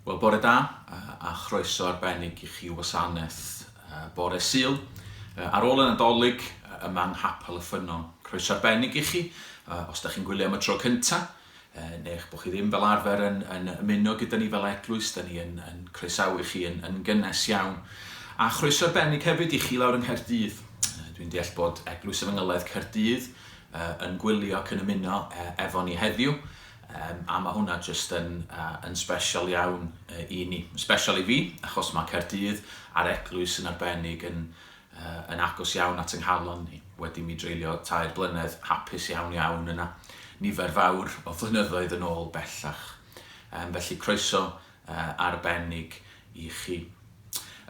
Wel, bore da a chroeso arbennig i chi wasanaeth bore Sul. Ar ôl y Nadolig yma yng Nghapel y Ffynnon. Croeso arbennig i chi os da chi'n gwylio am y tro cynta, neu eich bod chi ddim fel arfer yn, yn ymuno gyda ni fel eglwys, da ni yn, yn croesawu chi yn, yn gynnes iawn. A chroeso arbennig hefyd i chi lawr yng Nghaerdydd. Dwi'n deall bod Eglwys Efengylaidd Caerdydd yn gwylio ac yn ymuno efo ni heddiw. Um, a mae hwnna jyst yn, yn special iawn i ni. Special i fi, achos mae Caerdydd a'r eglwys yn arbennig yn, yn agos iawn at yng nghalon ni. Wedi mi dreulio 3 blynedd hapus iawn iawn yna, nifer fawr o flynyddoedd yn ôl bellach. Um, felly croeso arbennig i chi.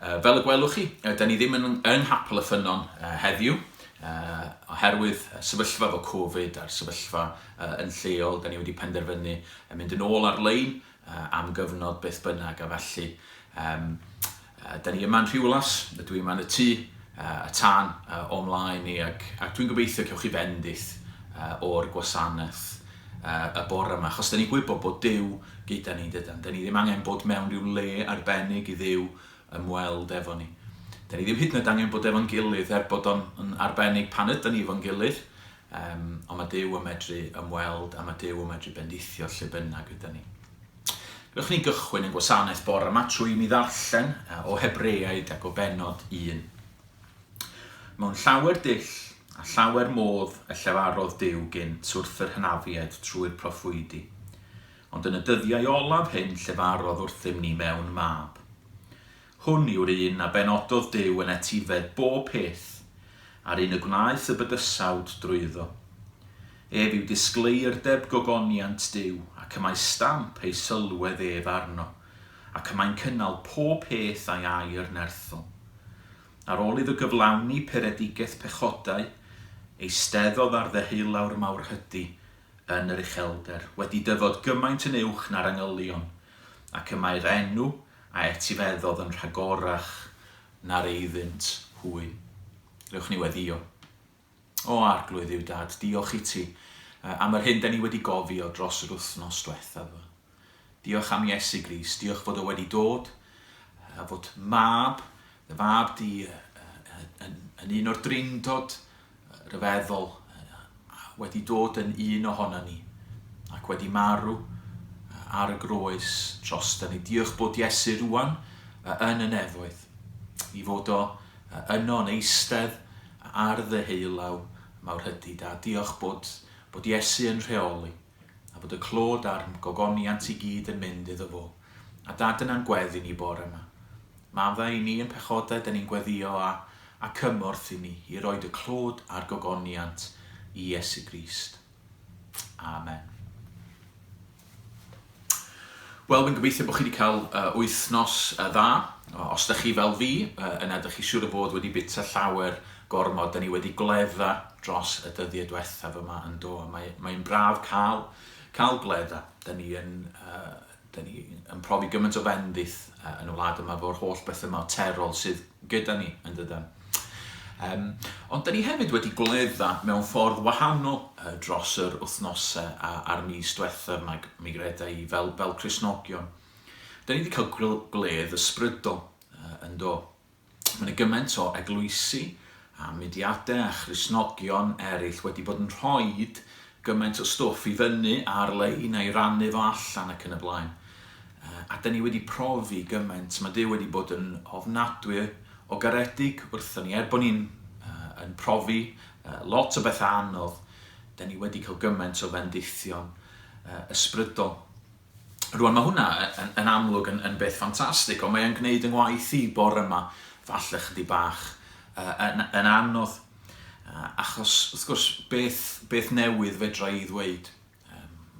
Fel y gwelwch chi, da ni ddim yn, yng Nghapel y Ffynnon heddiw, oherwydd sefyllfa efo Covid a'r sefyllfa yn lleol, da ni wedi penderfynu mynd yn ôl ar-lein am gyfnod beth bynnag, a felly um, da ni yma'n Rhiwlas, dwi yma yn y tŷ, y tân o mlaen ni, ac, ac dwi'n gobeithio cewch chi fendith o'r gwasanaeth y bore yma, achos da ni'n gwybod bod Duw gyda ni, dydan? Da ni ddim angen bod mewn rhyw le arbennig i Dduw ymweld efo ni. Da ni ddim hyd yn oed angen bod efo'n gilydd, er bod o'n arbennig pan ydan ni efo'n gilydd, um, ond mae Duw yn medru ymweld a mae Duw yn medru bendithio lle bynnag ydan ni. Gewch ni gychwyn yn gwasanaeth bore yma trwy i mi ddarllen o Hebreaid ac o bennod 1. Mewn llawer dull a llawer modd y llefarodd Duw gynt wrth yr hynafiaid trwy'r proffwydi, ond yn y dyddiau olaf hyn llefarodd wrthym ni mewn mab. Hwn yw'r un a benododd Duw yn etifedd bob peth, a'r un y gwnaeth y bydysawd drwyddo. Ef yw disgleirdeb gogoniant Duw, ac y mae stamp ei sylwedd ef arno, ac y mae'n cynnal pob peth â'i air nerthol. Ar ôl iddo gyflawni puredigaeth pechodau, eisteddodd ar ddeheulaw'r mawrhydi yn yr uchelder, wedi dyfod gymaint yn uwch na'r angylion, ac y mae'r enw a etifeddodd yn rhagorach na'r eiddynt hwy. Rhewch ni weddïo. O Arglwydd yw Dad, diolch i ti am yr hyn da ni wedi gofio dros yr wythnos diwethaf. Diolch am Iesu Grist, diolch fod o wedi dod, a fod mab, dy fab di, yn, yn un o'r drindod rhyfeddol, wedi dod yn un ohono ni, ac wedi marw ar y groes drosta ni. Diolch bod Iesu rwan yn y nefoedd, i fod o yno yn eistedd ar ddeheulaw mawrhydi da. Diolch bod, bod Iesu yn rheoli. a bod y clod a'r gogoniant i gyd yn mynd iddo fo. A da dyna'n gweddi ni bore yma. Maddau i ni yn pechodau, da ni'n gweddio a, a cymorth i ni i roed y clod a'r gogoniant i Iesu Grist. Amen. Wel, fi'n gobeithio bod chi wedi cael wythnos dda. Os ydych chi fel fi, yna ydych chi siŵr o fod wedi bita llawer gormod. Da ni wedi gwledda dros y dyddiau diwethaf yma yn do. Mae'n mae braf cael, cael gwledda. Da ni yn, uh, da ni yn profi gymaint o fendith yn y wlad yma fo'r holl bethau materol sydd gyda ni yn dydan. Um, ond da ni hefyd wedi gwledda mewn ffordd wahanol dros yr wythnosau a'r mis diwethaf, mae, mi greda i, fel, fel Cristnogion. Da ni wedi cael gwledd ysbrydol yn do. Mae yna gymaint o eglwysi a mudiadau a Christnogion eraill wedi bod yn rhoi gymaint o stwff i fyny ar-lein a'i rannu fo allan ac yn y blaen. A da ni wedi profi gymaint, mae Duw wedi bod yn ofnadwy o garedig wrthon ni, er bod ni'n yn profi lot o bethau anodd, da ni wedi cael gymaint o fendithion ysbrydol. Rwan, mae hwnna yn, yn amlwg yn, yn beth ffantastig, ond mae o'n gwneud yng ngwaith i bore yma falle chydig bach yn, yn anodd. Achos, wrth gwrs, beth, beth newydd fedra i ddweud?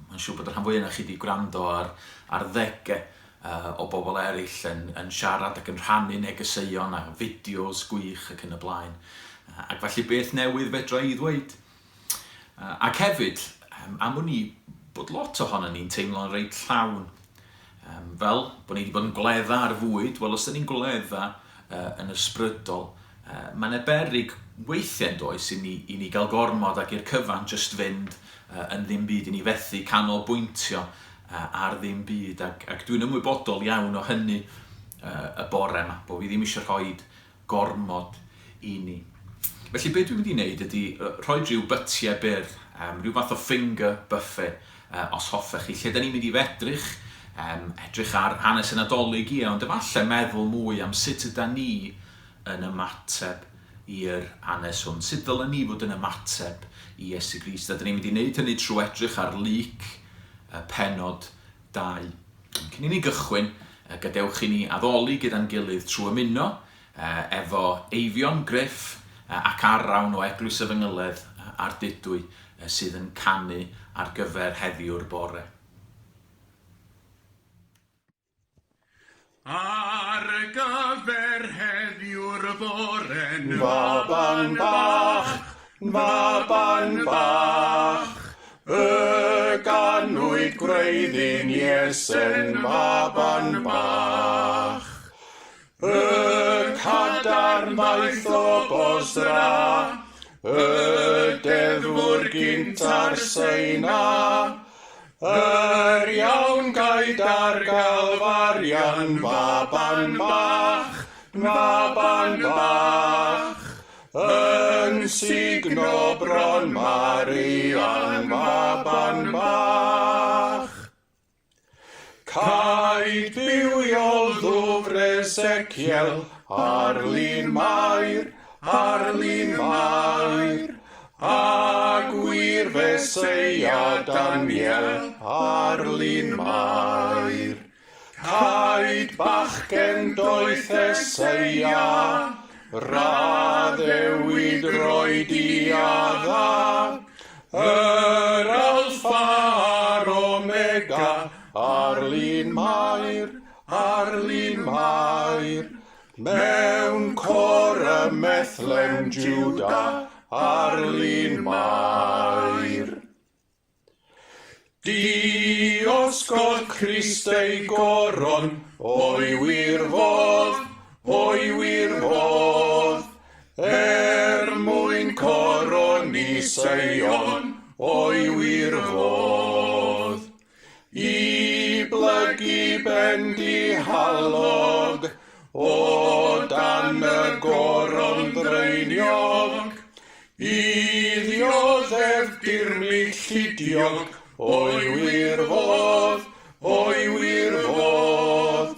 Mae'n siŵr bod y rhan fwyaf chi wedi gwrando ar, ar ddegau o bobl eraill yn, yn siarad ac yn rhannu negeseuon a fideos gwych ac yn y blaen. Ac felly beth newydd fedra i ddweud? Ac hefyd, am wn i bod lot ohono ni'n teimlo'n reit llawn. Fel bod ni wedi bod yn gwledda ar fwyd, wel os ydyn ni'n gwledda yn ysbrydol, Mae 'na beryg weithiau yn does i ni, i ni gael gormod ac i'r cyfan jyst fynd yn ddim byd, i ni fethu canolbwyntio ar ddim byd, ac, ac dwi'n ymwybodol iawn o hynny y bore yma, bod fi ddim eisiau rhoi gormod i ni. Felly be dwi'n mynd i wneud ydy rhoi rhyw bytiau byr, um, rhyw fath o finger buffet uh, os hoffech chi, lle da ni'n mynd i fedrych, um, edrych ar hanes y Nadolig, ie, ond efallai meddwl mwy am sut yda ni yn ymateb i'r hanes hwn. Sut ddylen ni fod yn ymateb i Iesu Grist? A dyn ni'n mynd i wneud hynny trwy edrych ar Luc pennod 2. Cyn i ni gychwyn, gadewch i ni addoli gyda'n gilydd trwy ymuno efo Eifion, Griff ac Arawn o Eglwys y Fyngyledd Ardudwy sydd yn canu ar gyfer heddiw'r bore. Ar gyfer heddiw'r bore'n Faban bach, faban bach, y ganwyd gwreiddyn Iesu'n faban bach. Y cadarn ddaeth o Bosra, y deddfwr gynt ar Seina, Yr iawn gaed ar Galfarian, faban bach, faban bach, yn sugno bron Marian, faban bach. Caed bywiol ddwfr Ezekiel ar lun Mair, ar lun Mair, A gwir Feseia Daniel ar lun Mair. Caed bachgen doeth Eseia, raddewid roed i adda, yr Alffa a'r Omega, ar lun Mair, ar lun Mair. Mewn côr ym Methlem Jwda ar lun Mair. Diosgodd Crist ei goron o'i wir fodd, o'i wir fodd, er mwyn coroni Seion o'i wir fodd. I blygu ben dihalog o dan y goron ddraeniog, i ddioddef dirmyg llidiog o'i wir fodd, o'i wir fodd.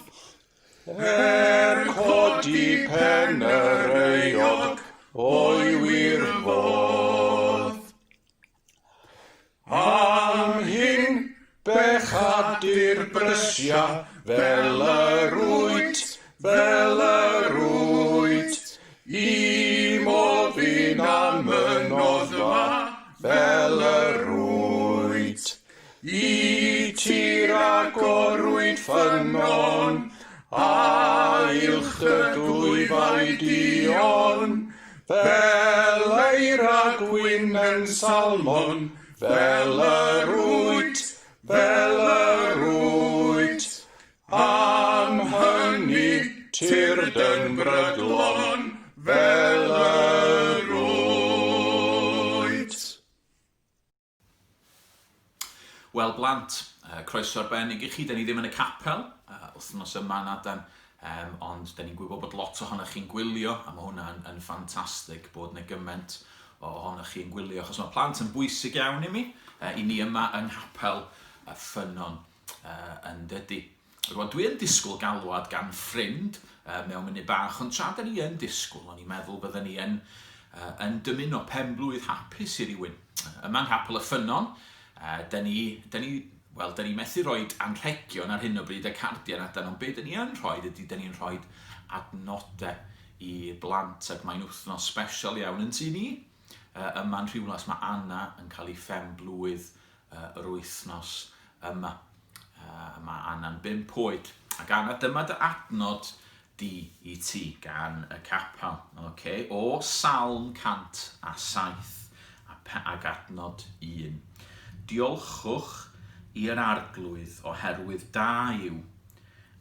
Er codi pen yr euog o'i wir fodd. Am hyn, bechadur brysia, fel yr wyt, fel yr wyt, i mofyn am y noddfa, fel yr wyt. I ti ragorwyd ffynnon, a ilch dy glwyfau duon, Fel eira gwyn yn salmon, fel yr wyt, fel yr wyt. Am hynny, tyrd yn brydlon, fel yr wyt. Wel blant, croeso arbennig i chi. Da ni ddim yn y capel wythnos yma nadan, um, ond da ni'n gwybod bod lot ohonoch chi'n gwylio, a mae hwnna'n yn ffantastig bod yna gymaint ohonoch chi'n gwylio, achos mae plant yn bwysig iawn i mi, i ni yma yng Nghapel y Ffynnon yn dydy. Rwan, dwi yn disgwyl galwad gan ffrind mewn munud bach, ond tra da ni yn disgwyl, o'n i'n meddwl bydden ni yn, yn dymuno pen-blwydd hapus i rywun. Yma yng Nghapel y Ffynnon, da ni, da ni, wel, da ni methu rhoi anrhegion ar hyn o bryd a cardiau na dan, ond be da ni yn rhoi ydy, da ni'n rhoi adnodau i blant, ac mae'n wythnos special iawn yn tŷ ni. Yma'n Rhiwlas mae Anna yn cael ei phen-blwydd yr wythnos yma. Mae Anna'n bump oed. Ac Anna, dyma dy adnod di i ti gan y capel. Okay? O Salm 107 ac adnod 1. Diolchwch i'r Arglwydd oherwydd da yw,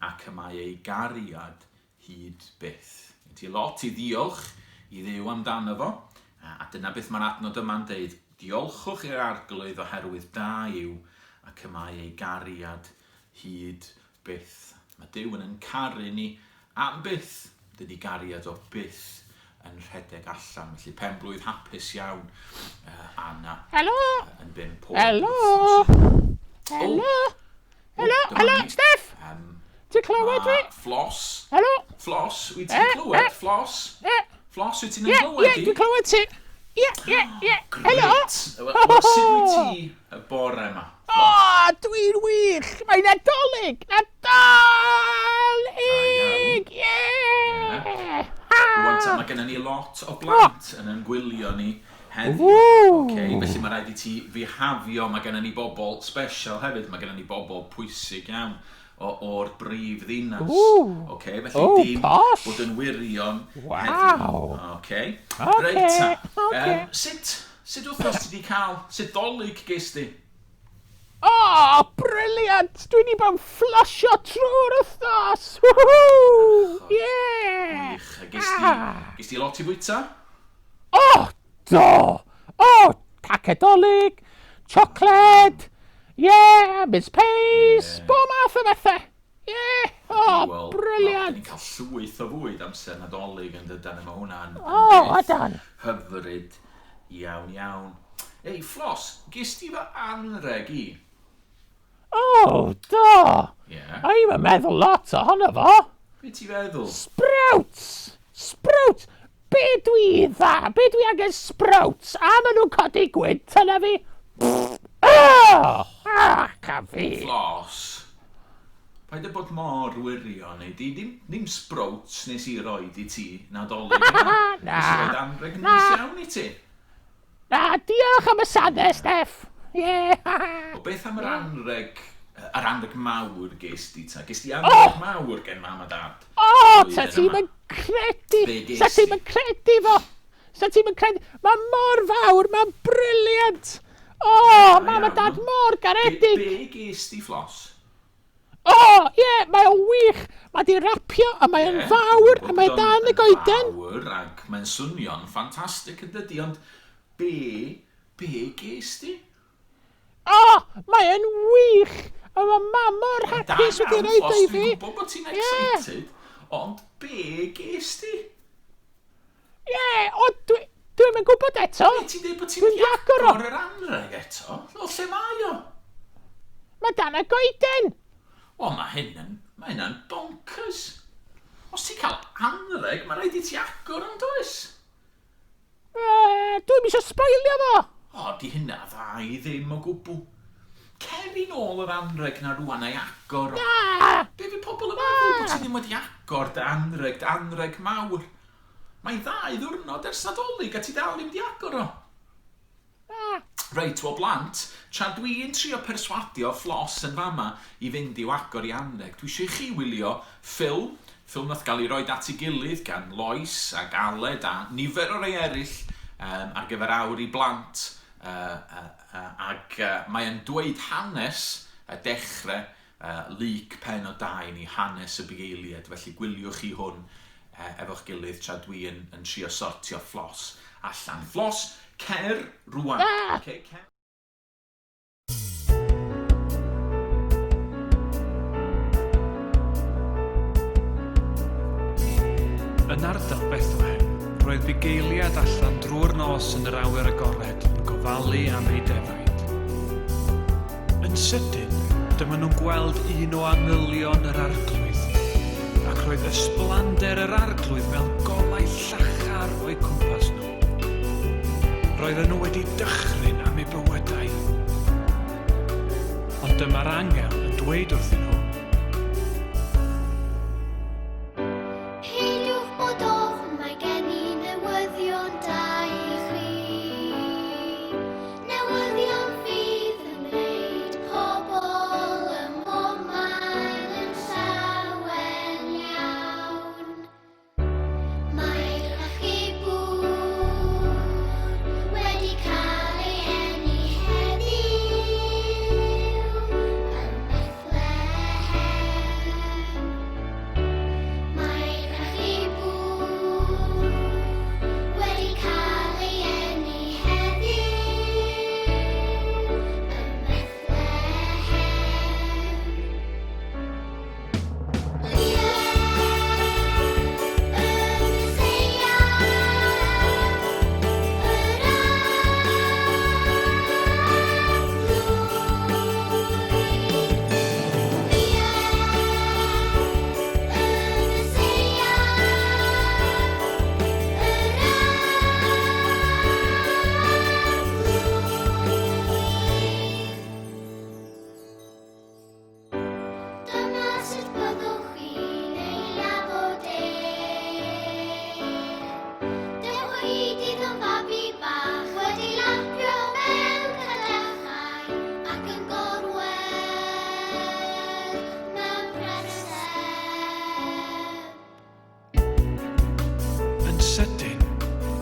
ac y mae ei gariad hyd byth. Gen ti lot i ddiolch i Dduw amdano fo, a dyna beth mae'r adnod yma'n deud, diolchwch i'r Arglwydd oherwydd da yw, ac y mae ei gariad hyd byth. Mae Duw yn ein caru ni am byth. Dydy gariad o byth yn rhedeg allan. Felly pen-blwydd hapus iawn, Anna. Helo! Yn bump oed. Helo! Helo! Helo, helo, Steff! Ti'n clywed fi? Floss. Helo? Floss, wyt ti'n clywed? Floss? Floss, wyt ti'n nghlywed i? Ie, dwi'n clywed ti. Ie, ie, ie. Helo! Wel, sut wyt ti y bore yma? O, dwi'n wych! Mae'n Nadolig! Nadolig! Ie! Rwan ta, mae gennym ni lot o blant yn yn gwylio ni heddiw. Okay, felly mae rhaid i ti fihafio. Mae gennym ni bobl special hefyd. Mae gennym ni bobl pwysig iawn o'r brif ddinas. Okay, felly oh, dim posh. bod yn wirion wow. heddiw. Okay. Okay. Reit ta. Okay. Sut wythnos ti wedi cael? Sut dolyg ges di? Oh, brilliant! Dwi wedi bod yn fflosio trwy'r wythnos! Woohoo! Yeah! Wych. A ges di, ges di lot i fwyta? Oh, do! Oh, cacedolig, siocled, yeah, mince pies, Ie. bob math o bethau. Yeah, oh, Wel, brilliant. Ni'n cael llwyth o fwyd amser Nadolig yn dydan, a mae hwnna'n O, beth ydan. hyfryd iawn iawn. Ei, Fflos, ges ti fy anreg i? Oh, do. Ie. Yeah. I'm yn meddwl lot ohono fo. Be ti feddwl? Sprouts! Sprouts! Be dwi dda? Be dwi angen sprouts? A maen nhw'n codi gwynt yna fi. Oh! Ah, ca fi. Fflos, paid â bod mor wirion, nei di. Dim sprouts nes i roid i ti Nadolig yma. Na. Nes i roid anreg neis iawn i ti. Na, diolch am y sanau, Steff. Yeah. O beth am yr anreg, yr anreg mawr ges di ta? Ges di anreg mawr gen mam a dad? O, Flwyddyn sa ti'n yma. yn credu. Be ges Sa ti'n di? yn credu fo. Sa ti'n yn credu. Mae mor fawr, mae'n brilliant. O, mam a iawn. dad mor garedig. Be ges di, Fflos? O, ie, mae o'n wych. Mae di rapio a mae o'n Ie, fawr a dwi'n mae gwbod dan bod y o'n goeden. Fawr ac mae'n swnio'n ffantastig yn dydi, ond be, be ges di? O, mae o'n wych. A mae mam mor Da hapus wedi iawn, rhoid o Fflos, i fi. dwi'n gwybod bod ti'n excited, ond be ges di? Ie, o, dwi, dwi'm yn gwybod eto. Be ti'n dweud bod ti'n Dwi'n mynd i agor o. agor yr anreg eto? O, lle mae o? Mae dan y goeden. O, mae hyn yn, mae hynna'n bonkers. Os ti'n cael anreg, mae rhaid i ti agor yn does? Dwi'm eisiau sboilio fo. O, di hynna dda i ddim o gwbl. Cer i nôl yr anreg na rwan a'i agor o. Na! Be fydd pobl yn meddwl bod ti ddim wedi agor dy anreg, dy anreg mawr? Mae'n ddau ddiwrnod ers Nadolig a ti dal ddim wedi agor o. Na. Reit, wel blant, tra dwi'n trio perswadio Fflos yn fama i fynd i'w agor i anreg, dwi eisiau i chi wylio ffilm, ffilm nath gael ei roid at ei gilydd gan Lois ac Aled a nifer o rei eraill ar gyfer awr i blant, ac mae yn dweud hanes y dechrau Luc pennod 2 ni, hanes y bugeiliaid, felly gwyliwch chi hwn efo'ch gilydd tra dwi yn trio sortio Fflos allan. Fflos, cer rwan. Na! Okay, cer. Yn ardal Bethlehem, roedd bugeiliaid allan drwy'r nos yn yr awyr agored yn gofalu am eu defaid. Yn sydyn, dyma nhw'n gweld un o angylion yr Arglwydd, ac roedd ysblander yr Arglwydd fel golau llachar o'u cwmpas nhw. Roedden nhw wedi dychryn am eu bywydau. Ond dyma'r angel yn dweud wrthyn nhw, Peidiwch bod ofn, mae gen i newyddion da i chi. Newyddion fydd yn gwneud pobl ym mhob man yn llawen iawn. Mae'r achubwr wedi cael ei eni heddiw yn Bethlehem.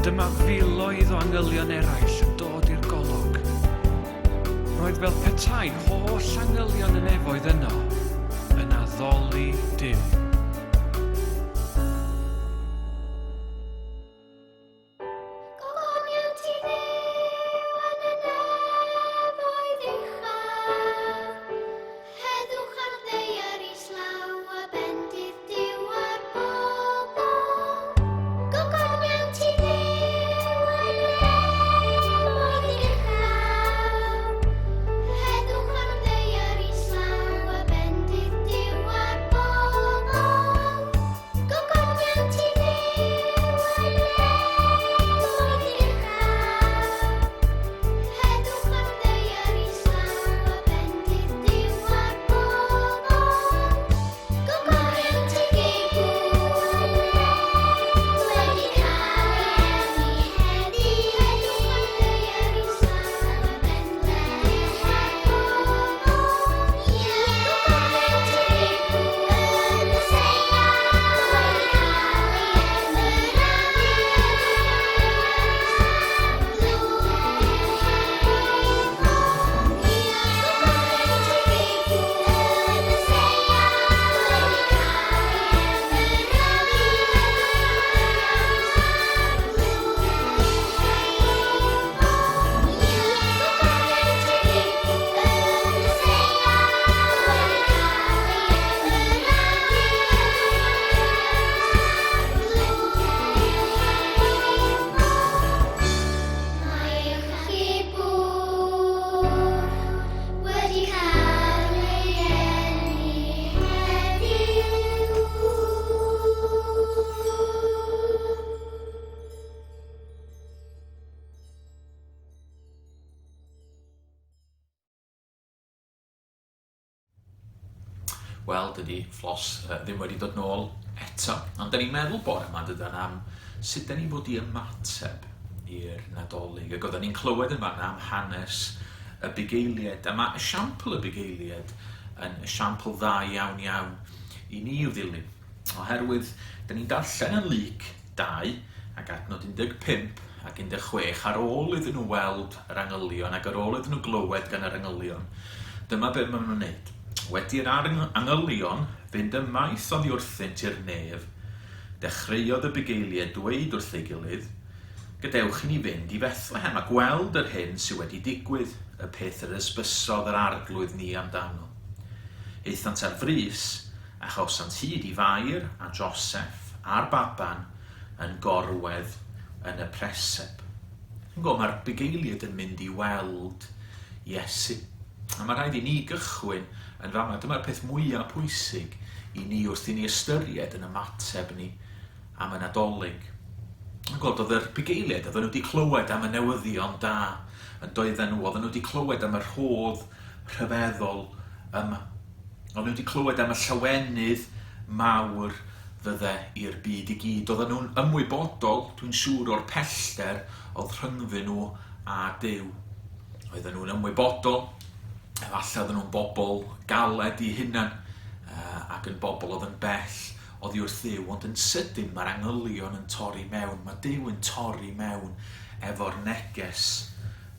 Dyma filoedd o angylion eraill yn dod i'r golwg. Roedd fel petai holl angylion y nefoedd yno yn addoli Duw. Gogoniant i Dduw yn y nefoedd uchaf, heddwch ar ddaear islaw a bendith Duw ar bobl. Gogoniant i Dduw yn y nefoedd uchaf, heddwch ar ddaear islaw a bendith Duw ar bobl. Gogoniant i Dduw yn y nefoedd uchaf, heddwch ar ddaear islaw a bendith Duw ar bobl. Gogoniant i Dduw yn y nefoedd wedi cael ei eni heddiw, heddwch ar ddaear islaw a bendith Duw ar bobl. Gogoniant i Dduw yn y seiat wedi cael ei eni Mae eich achubwr wedi cael ei eni heddiw. Wel, dydy Fflos ddim wedi dod nôl eto. Ond da ni'n meddwl bore yma, dydan, am sut da ni fod i ymateb i'r Nadolig. Ac oedden ni'n clywed yn fanna am hanes y bugeiliaid. A mae esiampl y bugeiliaid yn esiampl dda iawn iawn i ni i'w ddilyn. Oherwydd, da ni'n darllen yn Luc 2 ac adnod 15 ac 16 ar ôl iddyn nhw weld yr angylion ac ar ôl iddyn nhw glywed gan yr angylion, dyma be maen nhw'n wneud. Wedi i'r angylion fynd ymaith oddi wrthynt i'r nef, dechreuodd y bugeiliaid dweud wrth ei gilydd, Gadewch i ni fynd i Fethlehem a gweld yr hyn sydd wedi digwydd, y peth yr hysbysodd yr Arglwydd ni amdano. Aethant ar frys, a chawsant hyd i Fair a Joseff a'r baban yn gorwedd yn y preseb. Chi'n gwybod, mae'r bugeiliaid yn mynd i weld Iesu. A mae rhaid i ni gychwyn yn fama. Dyma'r peth mwyaf pwysig i ni wrth i ni ystyried yn ymateb ni am y Nadolig. Yn gweld, oedd yr bugeiliaid, oedden nhw wedi clywed am y newyddion da yn doedden nhw, oedden nhw wedi clywed am y rhodd rhyfeddol yma. Oedden nhw wedi clywed am y llawenydd mawr fydde i'r byd i gyd. Oedden nhw'n ymwybodol, dwi'n siŵr, o'r pellter oedd rhyngddyn nhw a Duw. Oedden nhw'n ymwybodol, efallai oedden nhw'n bobl galed i hunan ac yn bobl oedd yn bell oddi wrth Dduw, ond yn sydyn mae'r angylion yn torri mewn, mae Duw yn torri mewn efo'r neges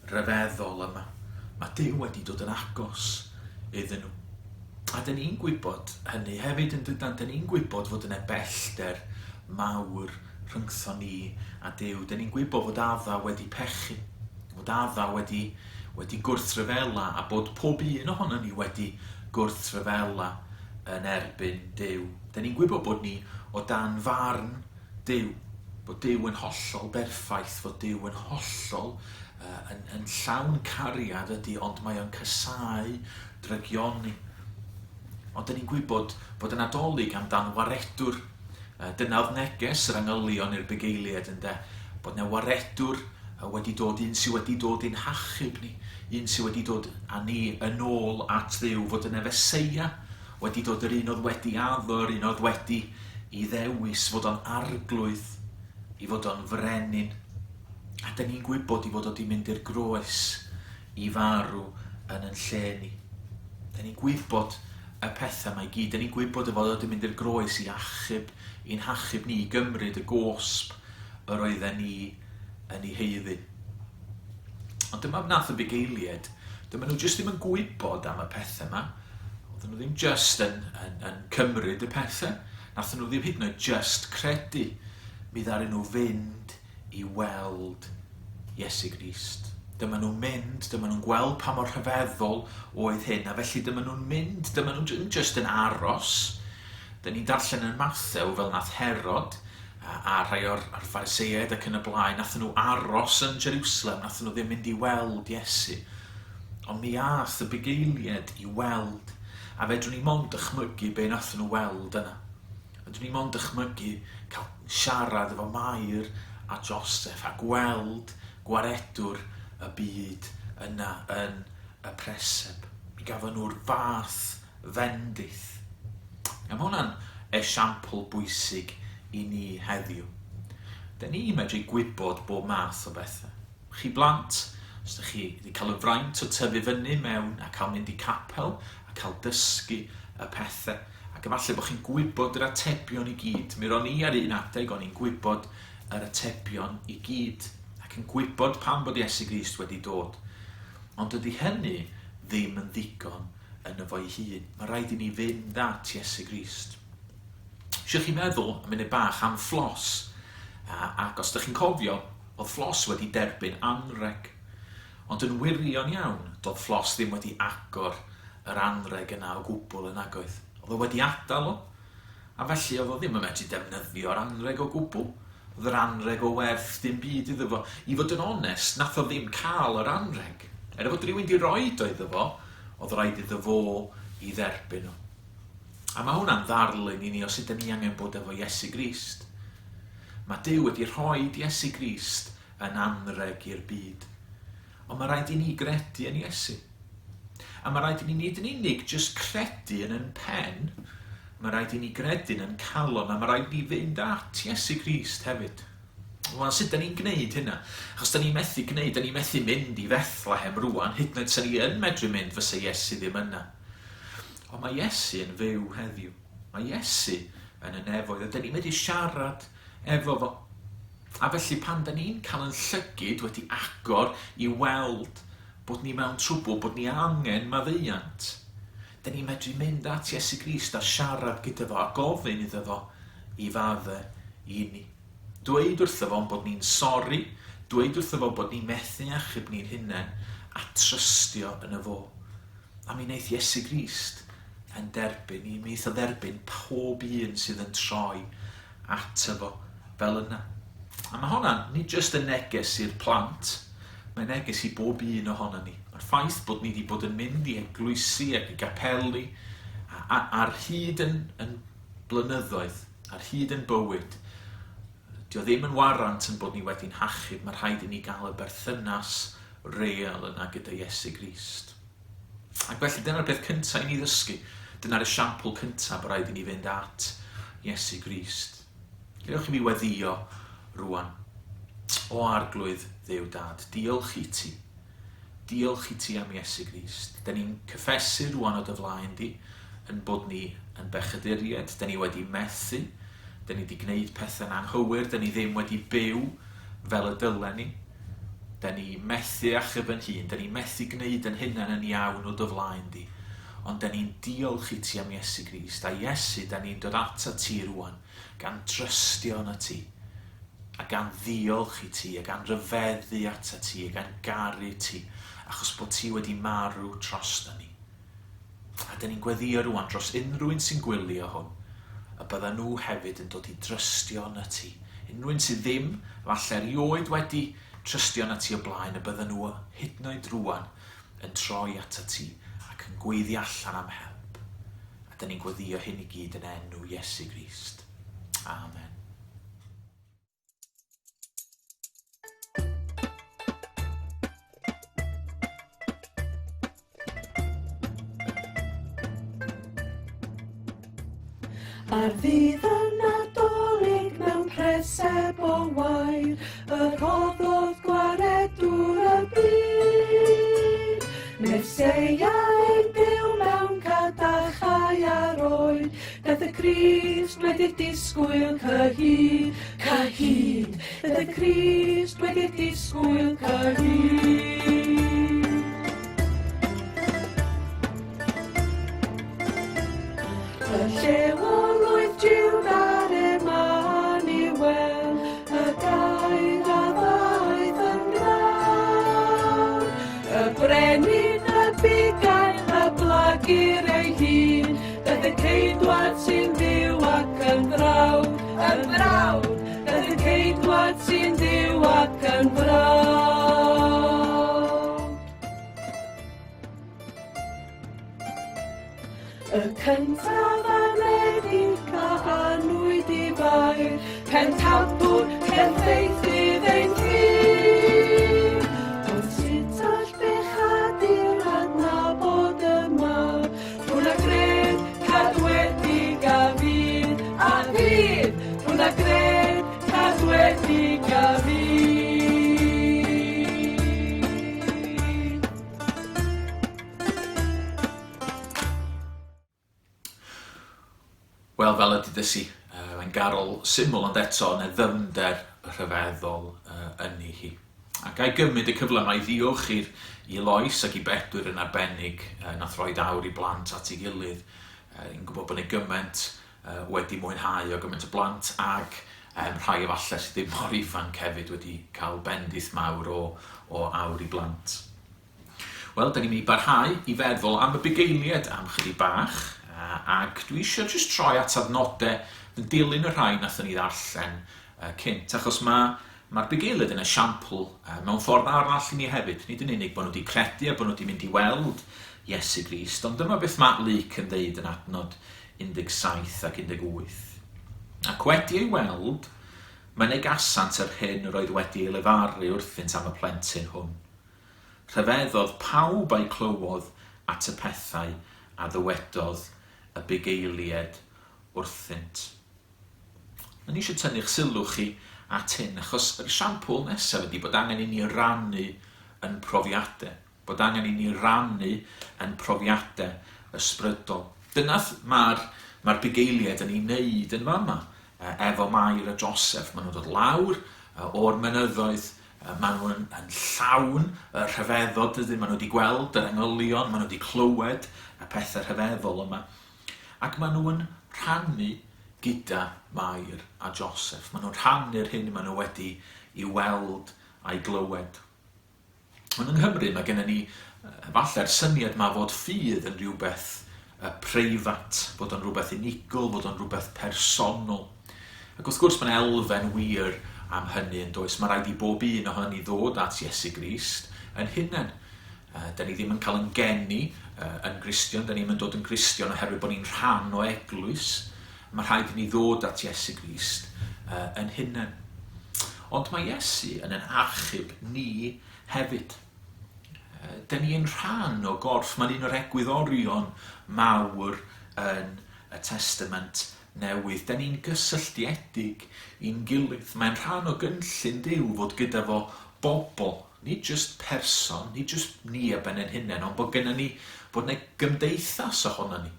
ryfeddol yma. Mae Duw wedi dod yn agos iddyn nhw. A dyn ni'n gwybod hynny hefyd yn dydan, dyn ni'n gwybod fod yna bellter mawr rhyngthon ni a Duw. Dyn ni'n gwybod fod Adda wedi pechu, fod Adda wedi, wedi gwrthryfela a bod pob un ohono ni wedi gwrthryfela yn erbyn Duw. Dyn ni'n gwybod bod ni o dan farn Duw, bod Duw yn hollol berffaith, fod Duw yn hollol uh, yn, yn llawn cariad ydy, ond mae o'n casáu drygioni. Ond dyn ni'n gwybod bod y Nadolig amdan waredwr. Uh, dyna oedd neges yr angylion i'r bugeiliaid ynde, bod yna waredwr wedi dod, un sydd wedi dod i'n hachub ni, un sydd wedi dod â ni yn ôl at Dduw, fod yna Feseia wedi dod yr un oedd wedi addo, yr un oedd wedi i ddewis fod o'n arglwydd, i fod o'n frenin. A dyn ni'n gwybod i fod o di mynd i'r groes i farw yn yn lle ni. Dyn ni'n gwybod y pethau mae gyd. Dyn ni'n gwybod y fod o di mynd i'r groes i achub, i'n hachub ni, i gymryd y gosb yr oedden ni yn ei heiddi. Ond dyma wnaeth y bugeiliaid, dyma nhw jyst ddim yn gwybod am y pethau yma. Oedden nhw ddim jyst yn, yn, yn cymryd y pethau. Nathon nhw ddim hyd yn oed jyst credu. Mi ddaru nhw fynd i weld Iesu Grist. Dyma nhw'n mynd, dyma nhw'n gweld pa mor rhyfeddol oedd hyn, a felly dyma nhw'n mynd, dyma nhw'n jyst yn aros. Dyn ni'n darllen yn Mathew fel nath Herod a, a rhai o'r, ar Phariseaid ac yn y blaen, nath nhw aros yn Jerusalem, nath nhw ddim mynd i weld Iesu. Ond mi ath y bugeiliaid i weld, a fedrwn ni mond dychmygu be nath nhw weld yna. Fedrwn ni mond dychmygu cael siarad efo Mair a Joseph a gweld gwaredwr y byd yna yn y preseb. Mi gafon nhw'r fath fendith. A mae hwnna'n esiampl bwysig i ni heddiw. Da ni medru gwybod bob math o bethau. Chi blant, os ydych chi wedi cael y fraint o tyfu fyny mewn a cael mynd i capel a cael dysgu y pethau, ac efallai bod chi'n gwybod yr atebion i gyd. Mi ro'n i ar un adeg, o'n i'n gwybod yr atebion i gyd, ac yn gwybod pam bod Iesu Grist wedi dod. Ond dydy hynny ddim yn ddigon yno fo'i hun. Mae rhaid i ni fynd at Iesu Grist. Eisiau chi meddwl am munud bach am Fflos, a, ac os ydych chi'n cofio, oedd Fflos wedi derbyn anrheg. Ond yn wirion iawn, doedd Fflos ddim wedi agor yr anrheg yna o gwbl yn nagoedd. Oedd o wedi adael o, a felly oedd o ddim yn medru defnyddio'r anrheg o gwbl. Oedd yr anrheg o werth dim byd iddo fo. I fod yn onest, nath o ddim cael yr anrheg. Er fod rhywun di roed o iddo fo, oedd rhaid iddo fo i dderbyn o. A mae hwnna'n ddarlun i ni o sut da ni angen bod efo Iesu Grist. Mae Duw wedi rhoi Iesu Grist yn anrheg i'r byd. Ond mae rhaid i ni gredu yn Iesu. A mae rhaid i ni nid yn unig jyst credu yn yn pen, mae rhaid i ni gredu yn yn calon, a mae rhaid i ni fynd at Iesu Grist hefyd. Wel, sut da ni'n gwneud hynna? Achos da ni'n methu gwneud, da ni'n methu mynd i Fethlehem rwan, hyd yn oed sa ni yn medru mynd fysa Iesu ddim yna. Ond mae Iesu yn fyw heddiw. Mae Iesu yn y nefoedd, a da ni'n medru siarad efo fo. A felly pan da ni'n cael yn llygid wedi agor i weld bod ni mewn trwbl, bod ni angen maddeuant, da ni'n medru mynd at Iesu Grist a siarad gyda fo a gofyn iddo fo i fadde i ni. Dweud wrtho fo bod ni'n sori, dweud wrtho fo bod ni'n methu achub ni'n hunain a trystio yn y fo. A mi wneith Iesu Grist yn derbyn, mi wneith o dderbyn pob un sydd yn troi ato fo fel yna. A mae hwnna nid jyst yn neges i'r plant, mae'n neges i bob un ohono ni. Mae'r ffaith bod ni wedi bod yn mynd i eglwysi ac i gapeli a, a, ar hyd yn, yn blynyddoedd, ar hyd yn bywyd, dio ddim yn warant yn bod ni wedi'n hachub, mae rhaid i ni gael y berthynas real yna gyda Iesu Grist. Ac felly dyna'r peth cyntaf i ni ddysgu. Dyna'r esiampl cyntaf bod rhaid i ni fynd at Iesu Grist. Gewch i mi weddio rwan. O Arglwydd Dduw Dad, diolch i ti. Diolch i ti am Iesu Grist. Da ni'n cyffesu rwan o dy flaen di yn bod ni yn bechaduriaid. Da ni wedi methu. Da ni wedi gwneud pethau'n anghywir. Da ni ddim wedi byw fel y dylen ni. Da ni methu achub yn hun, da ni methu gwneud yn hunain yn iawn o dy flaen di. Ond da ni'n diolch i ti am Iesu Grist, a Iesu, da ni'n dod atat ti rwan, gan drystio yna ti, a gan ddiolch i ti, a gan ryfeddu atat ti, a gan garu ti, achos bod ti wedi marw drosta ni. A da ni'n gweddio rwan dros unrhyw un sy'n gwylio hwn, y bydda nhw hefyd yn dod i drystio yna ti. Unrhyw un sydd ddim, falle erioed wedi trystio yna ti o blaen, y bydda nhw hyd yn oed rwan yn troi ata ti ac yn gweiddi allan am help. A da ni'n gweddio hyn i gyd yn enw Iesu Grist. Amen. Ar ddydd y Nadolig mewn preseb o wair, y rhoddodd gwaredwr y byd. Meseia ein byw mewn cadachau ar oed, Daeth y Crist wedi'r disgwyl cyhyd, cyhyd. Daeth y Crist wedi'r disgwyl cyhyd. Y lleol oedd Jiwda'r Emmanuel, y gair a ddaeth yn gnawd. Y brenin, y bugail, y blagur ei hun, daeth y ceidwad sy'n fyw ac yn frawd, yn frawd. Daeth y ceidwad sy'n fyw ac yn frawd. Y cyntaf anedig a anwyd i Fair, Pencampwr perffeithydd ein ffydd. Ond sut all bechadur adnabod y mab, Rhwng a gred cadwedig a fydd, a fydd, Rhwng a gred cadwedig a fydd. Wel, fel y dudais i, uh, mae'n garol syml ond eto yn y ddyfnder rhyfeddol uh, ynni hi. Ac a'i gymryd y cyfle yma i ddiolch i'r i Lois ac i Bedwyr yn arbennig uh, nath roi awr i blant at ei gilydd. Uh, i'n gwybod bod yna gymaint uh, wedi mwynhau o gymaint o blant ac um, rhai efallai sydd ddim mor ifanc hefyd wedi cael bendith mawr o, o awr i blant. Wel, da ni'n mynd i barhau i feddwl am y bugeiliaid am chydig bach, ac dwi eisiau jyst troi at adnodau yn dilyn y rhai nathon ni ddarllen cynt, achos mae mae'r bugeiliaid yn esiampl mewn ffordd arall i ni hefyd, nid yn unig bod nhw wedi credu a bod nhw wedi mynd i weld Iesu Grist, ond dyma beth mae Luc yn ddeud yn adnod 17 ac 18. Ac wedi ei weld, mynegasant yr hyn yr oedd wedi ei lefaru wrthynt am y plentyn hwn. Rhyfeddodd pawb a'i clywodd at y pethau a ddywedodd y bugeilied wrthynt. O'n i eisiau tynnu'ch sylw chi at hyn, achos yr esiampl nesaf ydy bod angen i ni rannu yn profiadau. Bod angen i ni rannu yn profiadau ysbrydol. Dyna mae'r mae bugeiliaid yn ei wneud yn fama, efo Mair a Joseph. Maen nhw'n dod lawr o'r mynyddoedd Maen nhw yn, yn llawn y rhyfeddod, dydyn? Maen nhw wedi gweld yr angylion, maen nhw wedi clywed y pethau rhyfeddol yma. Ac maen nhw yn rhannu gyda Mair a Joseph. Maen nhw'n rhannu'r hyn maen nhw wedi i weld a'i glywed. Ond yng Nghymru mae gennym ni efallai'r syniad yma fod ffydd yn rhywbeth preifat, fod o'n rhywbeth unigol, fod o'n rhywbeth personol. Ac wrth gwrs mae'n elfen wir am hynny yn does. Mae rhaid i bob un ohono ni ddod at Iesu Grist yn hunain. Da ni ddim yn cael yn geni yn Gristion, da ni ddim yn dod yn Gristion oherwydd bod ni'n rhan o eglwys. Mae rhaid i ni ddod at Iesu Grist yn hunain. Ond mae Iesu yn ein achub ni hefyd. Dyn ni yn rhan o gorff, mae'n un o'r egwyddorion mawr yn y Testament Newydd. Dyn ni'n gysylltiedig i'n gilydd. Mae'n rhan o gynllun Duw fod gyda fo bobl, nid jyst person, nid jyst ni ar ben ein hunain, ond bod gennym ni, bod yna gymdeithas ohono ni.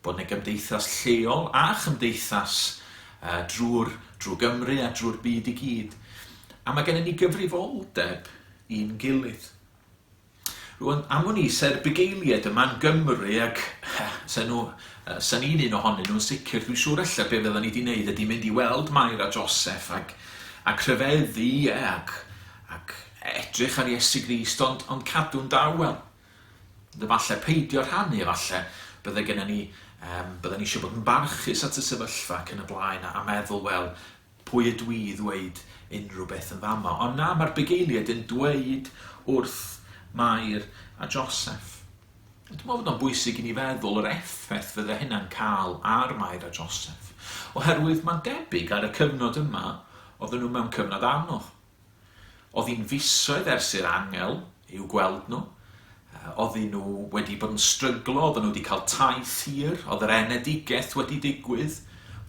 Bod 'na gymdeithas lleol a chymdeithas drwy'r drwy Gymru a drwy'r byd i gyd. A mae gennym ni gyfrifoldeb i'n gilydd. Rwan, am wn i, se'r bugeiliaid yma'n Gymru ac se nhw, se ni'n un ohonyn nhw'n sicr, dwi'n siŵr ella be fydden ni wedi wneud ydy mynd i weld Mair a Joseph ac, ac rhyfeddu, ie, ac, ac edrych ar Iesu Grist, ond, ond cadw'n dawel. Ond efallai peidio rhannu, efallai bydde gennym ni, um, bydden ni eisiau bod yn barchus at y sefyllfa ac yn y blaen a, a meddwl, wel, pwy ydw i i ddweud unrhyw beth yn fama? Ond na, mae'r bugeiliaid yn dweud wrth Mair a Joseph. Dwi'n meddwl bod o'n bwysig i ni feddwl yr effaith fydde hynna'n cael ar Mair a Joseph. Oherwydd mae'n debyg ar y cyfnod yma, oedden nhw mewn cyfnod anodd. Oedd hi'n fisoedd ers i'r angel i'w gweld nhw. Oedden nhw wedi bod yn stryglo, oedden nhw wedi cael taith hir, oedd yr enedigaeth wedi digwydd.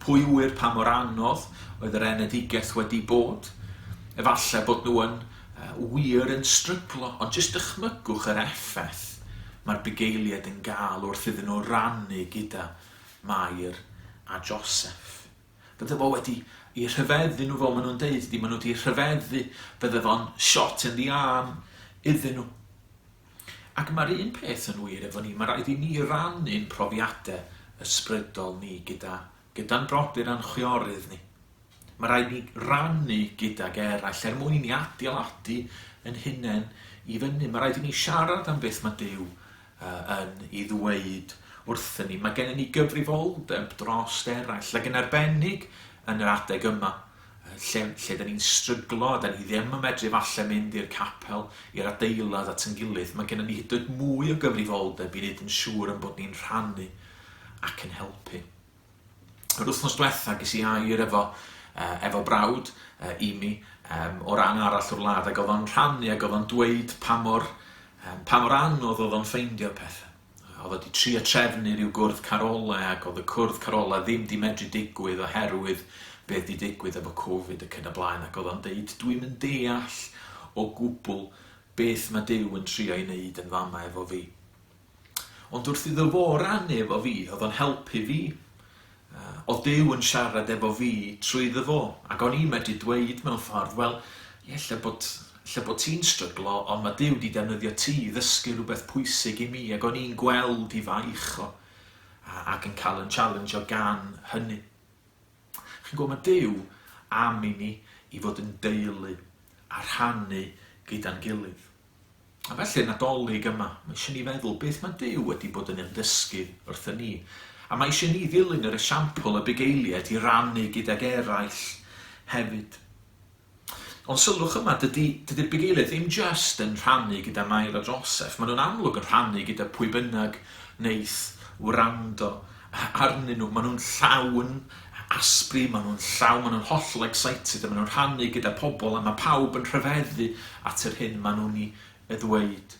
Pwy ŵyr pa mor anodd oedd yr enedigaeth wedi bod. Efallai bod nhw yn wir yn stryglo, ond jyst dychmygwch yr effaith mae'r bugeiliaid yn gael wrth iddyn nhw rannu gyda Mair. a Joseph. Bydde fo wedi i rhyfeddu nhw fel maen nhw'n deud, ydy maen nhw wedi rhyfeddu, bydde fo'n shot in the arm iddyn nhw. Ac mae'r un peth yn wir efo ni, mae rhaid i ni rannu'n profiadau ysbrydol ni gyda, gyda'n brodyr a'n chwiorydd ni. Mae rhaid ni rannu gydag eraill er mwyn i ni adeiladu yn hunain i fyny. Mae rhaid i ni siarad am beth mae Duw yn ei ddweud wrthyn ni. Mae gennym ni gyfrifoldeb dros eraill, ac yn arbennig yn yr adeg yma, lle, lle da ni'n stryglo, da ni ddim yn medru falle mynd i'r capel, i'r adeilad at yn gilydd, mae gennym ni hyd yn oed mwy o gyfrifoldeb i wneud yn siŵr yn bod ni'n rhannu ac yn helpu. Yr wythnos diwetha ges i air efo, uh, efo brawd uh, i mi um, o ran arall o'r wlad ac oedd o'n rhannu ac oedd o'n dweud pa mor, um, pa mor anodd oedd o'n ffeindio pethau. Oedd o wedi trio trefnu rhyw gwrdd carolau ac oedd y cwrdd carolau ddim di medru digwydd oherwydd beth di digwydd efo Covid ac yn y blaen ac oedd o'n deud dwi'n mynd deall o gwbl beth mae Duw yn trio ei wneud yn fama efo fi. Ond wrth iddo fo rannu efo fi, oedd o'n helpu fi. Oedd Duw yn siarad efo fi trwyddo fo, ac o'n i'n medru dweud mewn ffordd, wel, ie, lle bod, lle bod ti'n stryglo, ond mae Duw wedi defnyddio ti i ddysgu rhywbeth pwysig i mi, ac o'n i'n gweld i faich o, ac yn cael yn challenge o gan hynny. Chi'n gwybod, mae Duw am i ni i fod yn deulu a rhannu gyda'n gilydd. A felly, Nadolig yma, mae eisiau ni feddwl beth mae Duw wedi bod yn ymddysgu wrthyn ni. A mae eisiau ni ddilyn yr esiampl y bugeiliaid i rannu gydag eraill hefyd. Ond sylwch yma, dydy, dydy'r bugeiliaid ddim just yn rhannu gyda Mair a Joseph. Maen nhw'n amlwg yn rhannu gyda pwy bynnag wneith wrando arnyn nhw. Maen nhw'n llawn asbri, maen nhw'n llawn, maen nhw'n hollol excited a maen nhw'n rhannu gyda pobl a mae pawb yn rhyfeddu at yr hyn maen nhw'n ei ddweud.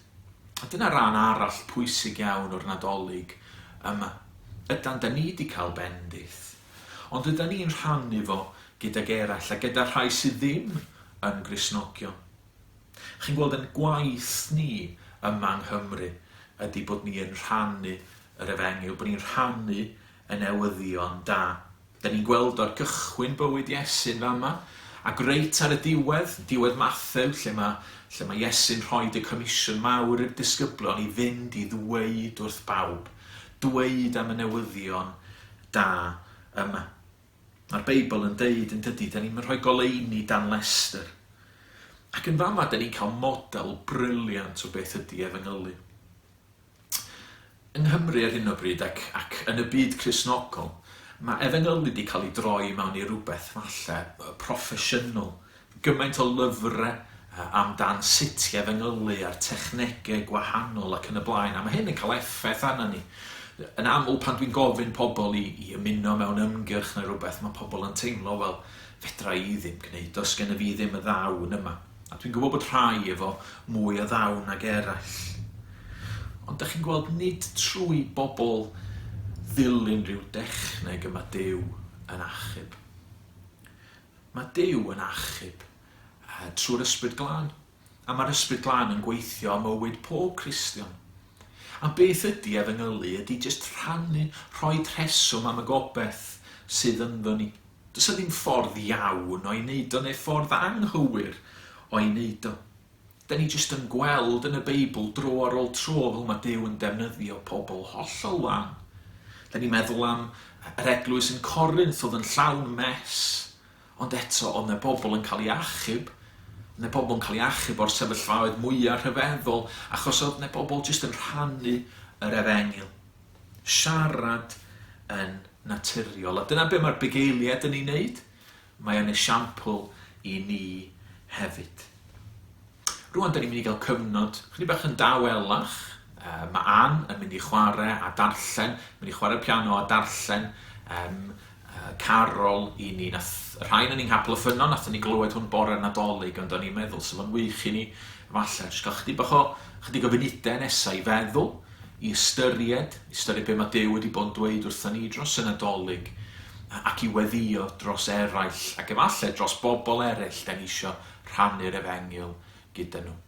A dyna ran arall pwysig iawn o'r Nadolig yma. Ydan, da ni wedi cael bendith, ond ydan ni'n rhannu fo gydag eraill a gyda rhai sydd ddim yn Gristnogion. Chi'n gweld yn gwaith ni yma yng Nghymru ydy bod ni yn rhannu yr efengyl, bod ni'n rhannu y newyddion da. Da ni'n gweld o'r gychwyn bywyd Iesu'n fama, ac reit ar y diwedd, diwedd Mathew, lle mae, lle mae Iesu'n rhoi y comisiwn mawr i'r disgyblion i fynd i ddweud wrth bawb, dweud am y newyddion da yma. Mae'r Beibl yn deud yn dydy, da ni'n rhoi goleuni dan lestr. Ac yn fama, da ni'n cael model brilliant o beth ydy efengylu. Yng Nghymru ar hyn o bryd ac, ac yn y byd Cristnogol, mae efengylu wedi cael ei droi mewn i rywbeth falle proffesiynol. Gymaint o lyfrau amdan sut i efengylu a'r technegau gwahanol ac yn y blaen, a mae hyn yn cael effaith arna ni. Yn aml pan dwi'n gofyn pobl i, i ymuno mewn ymgyrch neu rhywbeth, mae pobl yn teimlo, wel, fedra i ddim gwneud, does gen i fi ddim y ddawn yma. A dwi'n gwybod bod rhai efo mwy o ddawn nag eraill. Ond da chi'n gweld, nid trwy bobl ddilyn rhyw dechneg y mae Duw yn achub. Mae Duw yn achub trwy'r Ysbryd Glân. A mae'r Ysbryd Glân yn gweithio am mywyd pob Cristion. A beth ydy efengylu ydy jyst rhannu, rhoi rheswm am y gobeith sydd ynddo ni. Does 'na ddim ffordd iawn o'i wneud o neu ffordd anghywir o'i wneud o. Da ni jyst yn gweld yn y Beibl dro ar ôl tro fel mae Duw yn defnyddio pobl hollol wan. Da ni'n meddwl am yr eglwys yn Corinth oedd yn llawn mess, ond eto oedd 'na bobl yn cael eu achub. Oedd 'na bobl yn cael eu achub o'r sefyllfaoedd mwyaf rhyfeddol achos oedd 'na bobl jyst yn rhannu yr efengyl. Siarad yn naturiol. A dyna be mae'r bugeiliaid yn ei wneud. Mae o'n esiampl i ni hefyd. Rwan, da ni'n mynd i gael cyfnod chydig bach yn dawelach. Mae Ann yn mynd i chwarae a darllen, mynd i chwarae piano a darllen um, carol i ni. Nath rhai yn ni'n Nghapel y Ffynnon, nathon ni glywed hwn bore Nadolig, ond o'n i'n meddwl sydd fo'n wych i ni falle jyst cael chydig bach o, chydig o funudau nesaf i feddwl, i ystyried, i ystyried be mae Duw wedi bod yn dweud wrthon ni dros y Nadolig, ac i weddïo dros eraill, ac efallai dros bobl eraill da ni isio rhannu'r efengyl gyda nhw.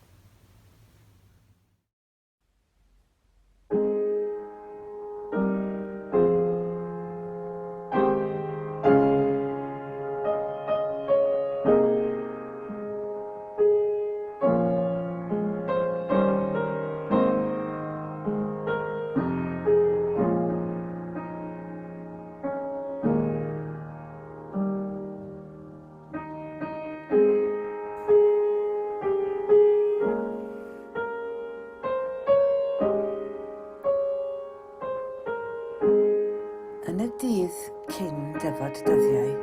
dydd cyn dyfod dyddiau,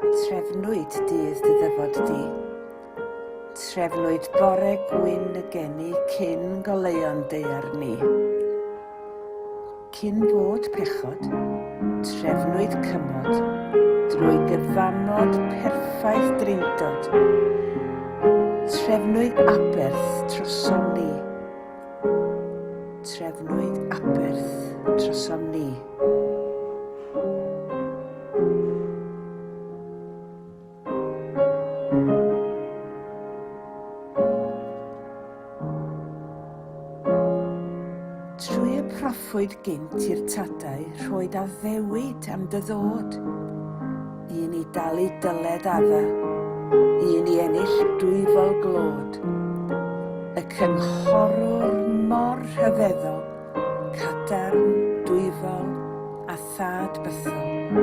trefnwyd dydd dy ddyfod di. Trefnwyd bore gwyn y geni cyn goleuon daear ni. Cyn bod pechod, trefnwyd cymod drwy gyfamod perffaith drindod. Trefnwyd aberth trosom ni. Trefnwyd aberth trosom ni. Trwy y proffwyd gynt i'r tadau rhoed addewid am dy ddod, un i dalu dyled Adda, un i ennill dwyfol glod, y cynghorwr mor rhyfeddol, cadarn, dwyfol, a thad bythol.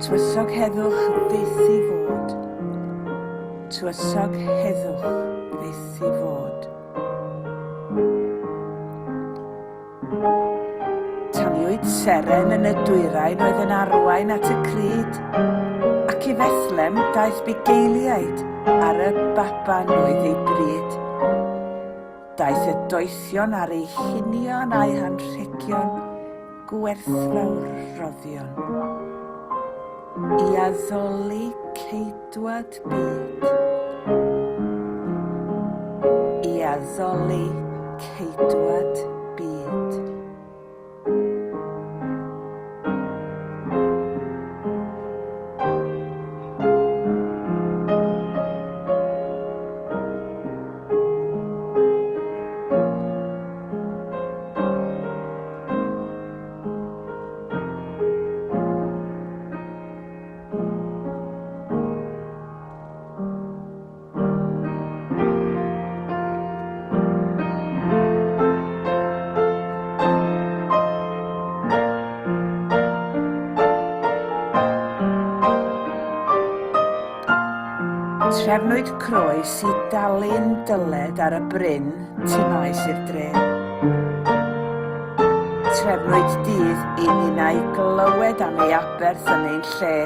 Tywysog heddwch fyth i fod. Tywysog heddwch fyth i fod. Taniwyd seren yn y dwyrain oedd yn arwain at y cryd, ac i Fethlem daeth bugeiliaid ar y baban oedd ei bryd. Daeth y doethion ar eu hunion a'u hanrhegion gwerthfawr roddion. I addoli ceidwad byd. I addoli ceidwad byd. Trefnwyd croes i dalu'n dyled ar y bryn tu maes i'r dre. Trefnwyd dydd i ninnau glywed am ei aberth yn ein lle.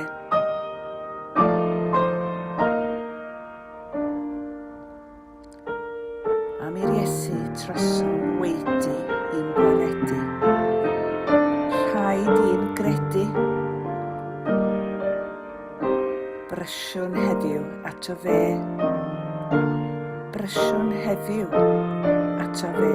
Am i'r Iesu trosom waedu i'n gwaredu. Rhaid i'n gredu. Brysiwn heddiw ato fe. Brysiwn heddiw ato fe.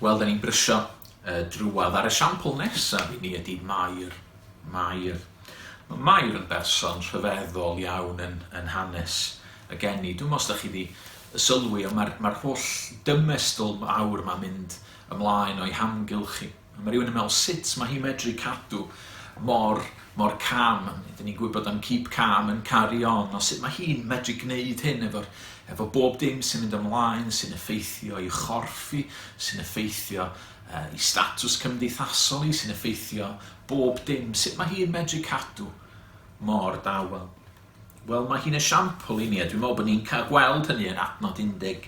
Wel, da ni'n brysio drwadd ar esiampl nesaf i ni ydy Mair. Mair. Mae Mair yn berson rhyfeddol iawn yn, yn hanes y geni. Dwi'n meddwl os da chi wedi sylwi, ond mae'r mae holl dymestl mawr yma'n mynd ymlaen o'i hamgylch hi. A mae rhywun yn meddwl sut mae hi'n medru cadw mor, mor calm. Dyn ni'n gwybod am keep calm and carry on, ond sut mae hi'n medru gwneud hyn efo'r efo bob dim sy'n mynd ymlaen, sy'n effeithio i chorff hi, sy'n effeithio i statws cymdeithasol hi, sy'n effeithio bob dim. Sut mae hi'n medru cadw mor dawel? Wel, mae hi'n esiampl i ni, a dwi'n meddwl bod ni'n cael gweld hynny yn adnod 19,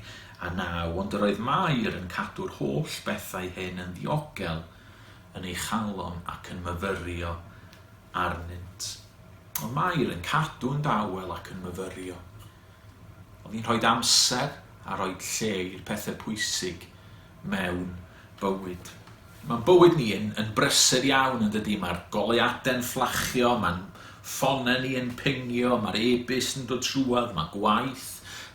ond yr oedd Mair yn cadw'r holl bethau hyn yn ddiogel yn ei chalon ac yn myfyrio arnynt. Oedd Mair yn cadw'n dawel ac yn myfyrio. Oedd hi'n rhoi amser a rhoi lle i'r pethau pwysig mewn bywyd. Mae'n bywyd ni yn, yn brysur iawn yn dydy, mae'r goleuadau'n fflachio, mae'n ffonau ni yn pingio, mae'r e-byst yn dod trwadd, mae gwaith,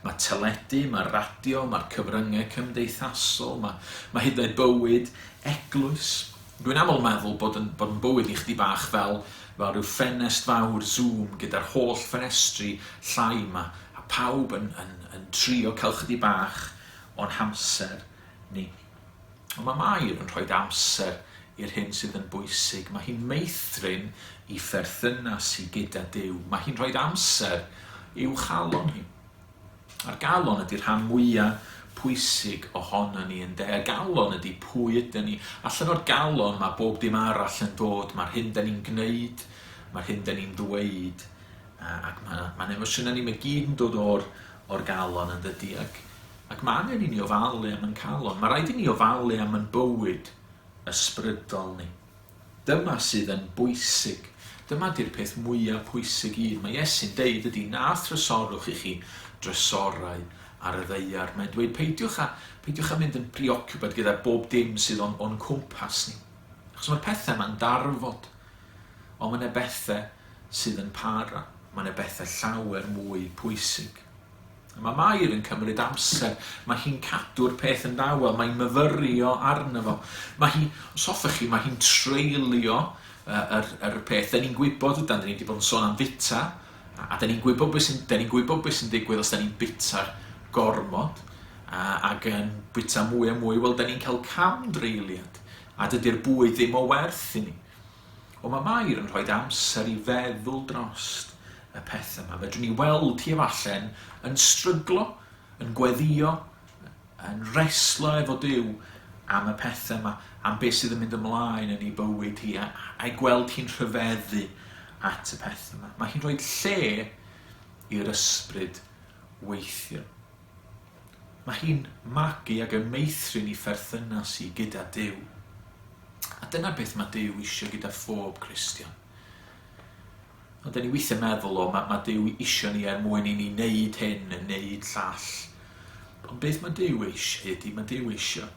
Mae teledu, mae radio, mae'r cyfryngau cymdeithasol, mae, mae hyd yn oed bywyd eglwys. Dwi'n aml meddwl bod yn, bod yn bywyd i chdi bach fel, fel rhyw ffenest fawr Zoom gyda'r holl ffenestri llai yma, a pawb yn, yn, yn trio cael chydig bach o'n hamser ni. Ond mae Mair yn rhoi amser i'r hyn sydd yn bwysig. Mae hi'n meithrin i pherthynas hi gyda Duw. Mae hi'n rhoi amser i'w chalon hi. A'r galon ydy'r rhan mwyaf pwysig ohono ni ynde. Y galon ydy pwy ydyn ni. Allan o'r galon mae bob dim arall yn dod. Mae'r hyn da ni'n gwneud, mae'r hyn da ni'n ddweud, ac mae'n ma emosiynau ni, mae gyd yn dod o'r, or galon yn dydy. Ac, ac mae angen i ni ofalu am yn calon. Mae rhaid i ni ofalu am yn bywyd ysbrydol ni. Dyma sydd yn bwysig. Dyma 'di'r peth mwya pwysig un. Mae Iesu'n deud ydi na thrysorwch i chi drysorau ar y ddaear. Mae'n dweud peidiwch â, peidiwch â mynd yn preoccupied gyda bob dim sydd o'n, o'n cwmpas ni. Achos mae'r pethau yma'n darfod. Ond mae yna bethau sydd yn para. Mae yna bethau llawer mwy pwysig. Mae Mair yn cymryd amser, mae hi'n cadw'r peth yn dawel, mae'n myfyrio arno fo. Mae hi, os hoffech chi, mae hi'n treulio yr, yr peth. Da ni'n gwybod, ydan, da ni wedi bod yn sôn am fita, a, a da ni'n gwybod beth sy'n, da ni'n gwybod beth sy'n digwydd os da ni'n bita gormod, a, ac yn bita mwy a mwy, wel, da ni'n cael camdreuliad, a dydy'r bwyd ddim o werth i ni. Ond mae Mair yn rhoi amser i feddwl drost y pethau yma. Fedrwn ni weld hi efalle'n yn stryglo, yn gweddio, yn reslo efo Duw am y pethau yma, am beth sydd yn mynd ymlaen yn ei bywyd hi, a, a'i gweld hi'n rhyfeddu at y pethau yma. Mae hi'n rhoi lle i'r ysbryd weithio. Mae hi'n magu ac yn meithrin ei pherthynas hi gyda Duw. A dyna beth mae Duw eisiau gyda phob Cristion. Ond da ni weithiau meddwl, o, mae, mae Duw eisiau ni er mwyn i ni wneud hyn, yn wneud llall. Ond beth mae Duw eisiau ydy, mae Duw eisiau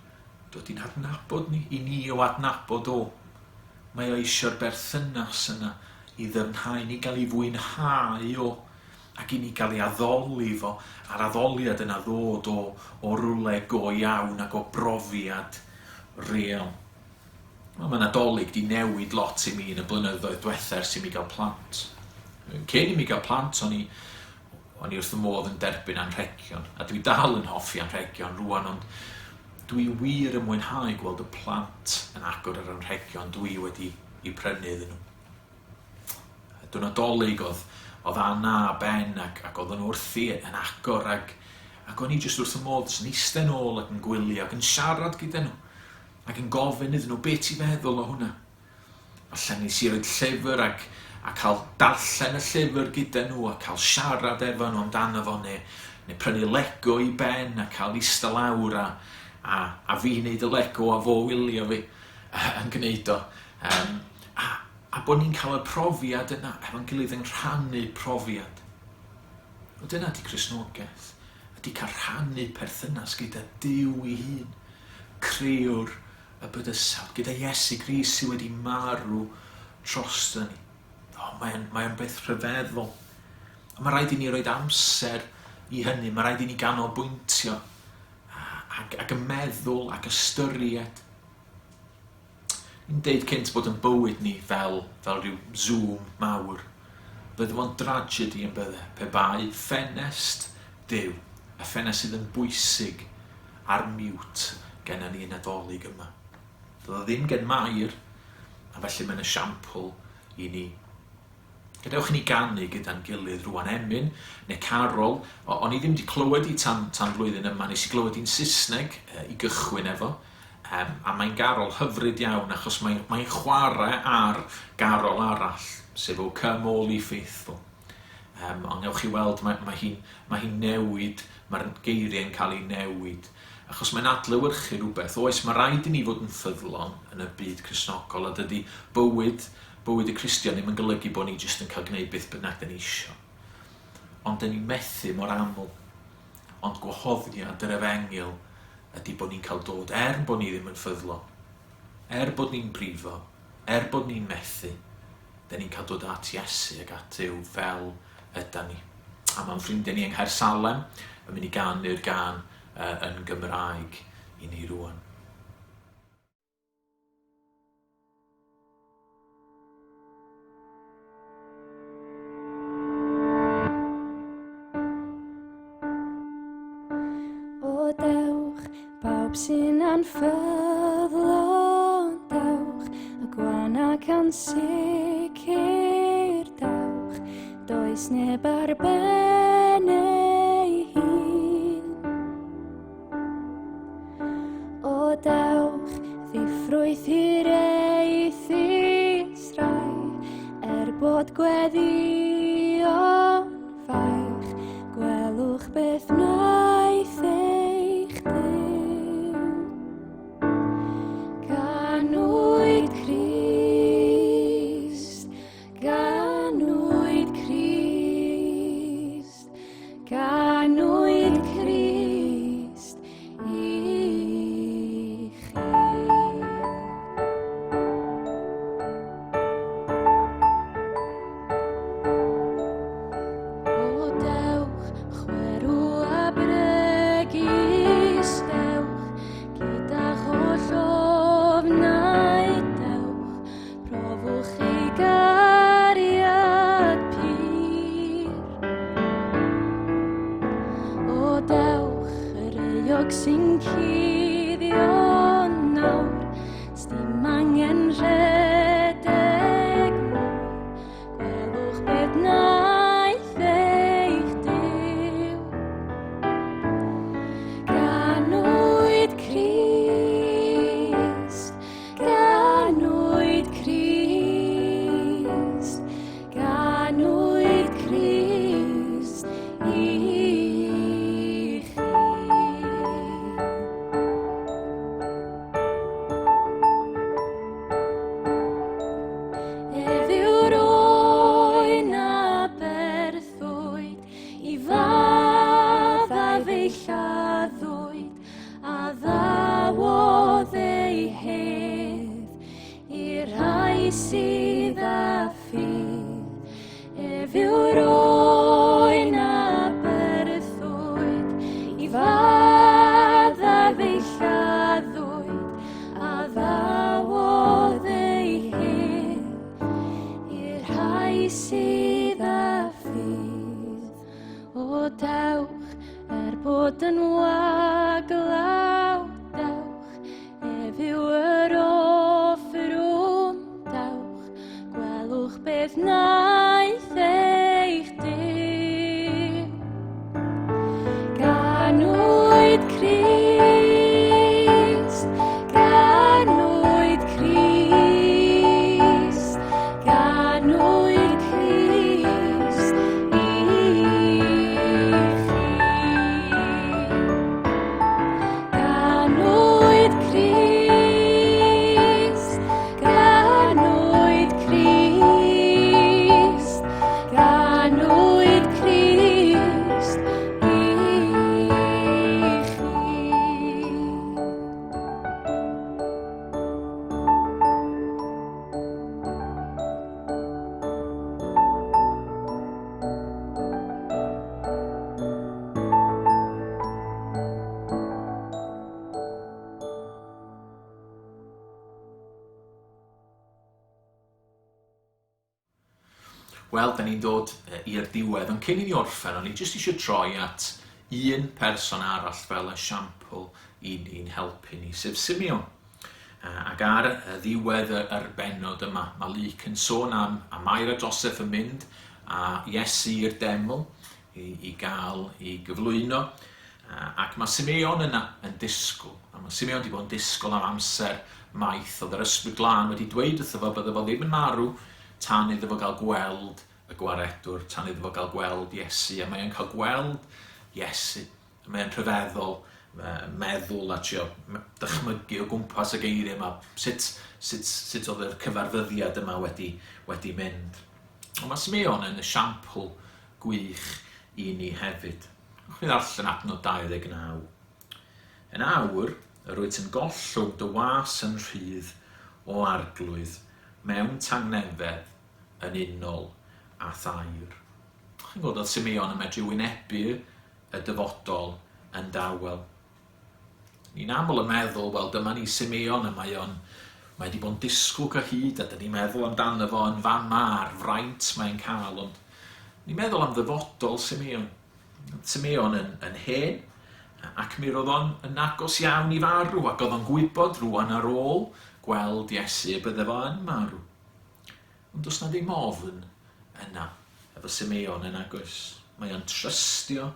dod i'n adnabod ni, i ni o adnabod o. Mae o eisiau'r berthynas yna i ddyfnhau ni, gael ei fwynhau o, ac i ni gael ei addoli fo, a'r addoliad yna ddod o, o rywle go iawn ac o brofiad real. Wel, mae Nadolig di newid lot i mi yn y blynyddoedd diwetha ers i mi gael plant. Cyn i mi gael plant, o'n i, o'n i wrth y modd yn derbyn anrhegion, a dwi dal yn hoffi anrhegion rwan, ond dwi wir yn mwynhau gweld y plant yn agor yr anrhegion dwi wedi i prynu iddyn nhw. Dwrnod Nadolig oedd, oedd Anna a Ben ac, ac oedden nhw wrthi yn agor ac, ac o'n i jyst wrth y modd, jyst yn eistedd nôl ac yn gwylio ac yn siarad gyda nhw ac yn gofyn iddyn nhw, be ti feddwl o hwnna? Falle nes i roed llyfr ac, a cael darllen y llyfr gyda nhw a cael siarad efo nhw amdano fo neu, neu prynu Lego i Ben a cael eistedd lawr a, a, a fi wneud y Lego a fo wylio fi yn gwneud o. Um, a, a bod ni'n cael y profiad yna efo'n gilydd yn rhannu profiad. O dyna di Cristnogaeth, ydy cael rhannu perthynas gyda Duw ei hun, crëwr y bydysawd, gyda Iesu Grist sydd wedi marw drosto ni. O, mae'n mae beth rhyfeddol. Ond mae rhaid i ni roed amser i hynny, mae rhaid i ni ganolbwyntio ac, ac y meddwl ac ystyried. Ni'n deud cynt bod yn bywyd ni fel, fel rhyw Zoom mawr. Bydde fo'n dragedy yn bydde, pe bai ffenest Duw, y ffenest sydd yn bwysig ar mute gennym ni yn Nadolig yma. Doedd o ddim gen Mair, a felly mae'n esiampl i ni. Gadewch i ni ganu gyda'n gilydd rwan emyn neu carol. O, o'n i ddim wedi clywed i tan, tan flwyddyn yma, nes i glywed i'n Saesneg i gychwyn efo. Um, a mae'n garol hyfryd iawn achos mae'n mae chwarae ar garol arall, sef O Come All Ye Faithful. Um, ond newch chi weld, mae, mae hi'n mae hi newid, mae'r geiriau'n cael ei newid, achos mae'n adlewyrchu rhywbeth. Oes, mae rhaid i ni fod yn ffyddlon yn y byd Cristnogol, a dydy bywyd, bywyd y Cristion ddim yn golygu bod ni jyst yn cael gwneud beth bynnag dyn ni isio. Ond dyn ni'n methu mor aml. Ond gwahoddiad yr efengyl ydy bod ni'n cael dod, er bod ni ddim yn ffyddlon, er bod ni'n brifo, er bod ni'n methu, dyn ni'n cael dod at Iesu ac at Duw fel ydan ni. A mae'n ffrindiau ni yng Nghaersalem, yn mynd i ganu'r gân yn Gymraeg i ni rwan. O dewch, bawb sy'n anffyddlon, dewch, y gwan ac ansicr, dewch, does neb ar ben ei hun. O dewch, ddiffrwyth hiraethus rai, er bod gweddïo'n faich, gwelwch beth wnaeth eich Duw. Ganwyd Crist, ganwyd Crist, ganwyd Crist i chi. O dewch, chwerw a bregus, dewch, gyda'ch holl ofnau, dewch, profwch ei gariad pur. O dewch, yr euog sy'n cuddio nawr, sdim angen rhedeg mwy, gwelwch beth wnaeth eich Duw. Ganwyd Crist, ganwyd Crist, ganwyd Crist i chi. Ef yw'r oen a berthwyd, i faddau fe'i lladdwyd, a ddawodd ei hedd i'r rhai sydd â ffydd. Ef yw'r oen a berthwyd, i faddau fe'i lladdwyd, a ddawodd ei hedd i'r rhai sydd â ffydd. O dewch, er bod yn waglaw, dewch, ef yw yr offrwm, dewch, gwelwch beth wnaeth eich Duw. Ganwyd Crist, ganwyd Crist, ganwyd Crist i chi. Ganwyd Crist, ganwyd Crist, ganwyd Crist i chi. Wel, da ni'n dod i'r diwedd, ond cyn i ni orffen, o'n i jyst eisiau troi at un person arall fel esiampl i ni'n helpu ni, sef Simeon. Ac ar ddiwedd yr bennod yma, mae Luc yn sôn am a Mair a Joseph yn mynd a Iesu i'r deml i, i gael ei gyflwyno. Ac mae Simeon yna yn disgwyl. A mae Simeon wedi bod yn disgwyl am amser maith. Oedd yr Ysbryd Glân wedi dweud wrtho fo bydde fo ddim yn marw tan iddo fo gael gweld y gwaredwr, tan iddo fo gael gweld Iesu. A mae o'n cael gweld Iesu. A mae o'n rhyfeddol meddwl a trio dychmygu o gwmpas y geiriau yma, sut, sut, sut oedd yr cyfarfyddiad yma wedi, wedi mynd. Ond mae Simeon yn esiampl gwych i ni hefyd. Ewch ni ddarllen adnod 29. Yn awr, yr wyt yn gollwng dy was yn rhydd o arglwydd mewn tangnefedd yn unol â thair. Chi'n gweld oedd Simeon yn medru wynebu y dyfodol yn dawel. Ni'n aml yn meddwl, wel dyma ni Simeon a mae o'n mae wedi bod yn disgwyl cyhyd a dyn ni'n meddwl amdano fo yn fama a'r fraint mae'n cael, ond ni'n meddwl am ddyfodol Simeon. Simeon yn, yn hen, ac mi roedd o'n yn agos iawn i farw, ac oedd o'n gwybod rwan ar ôl gweld Iesu y bydde fo yn marw. Ond does na ddim ofn yna efo Simeon yn agos. Mae o'n trystio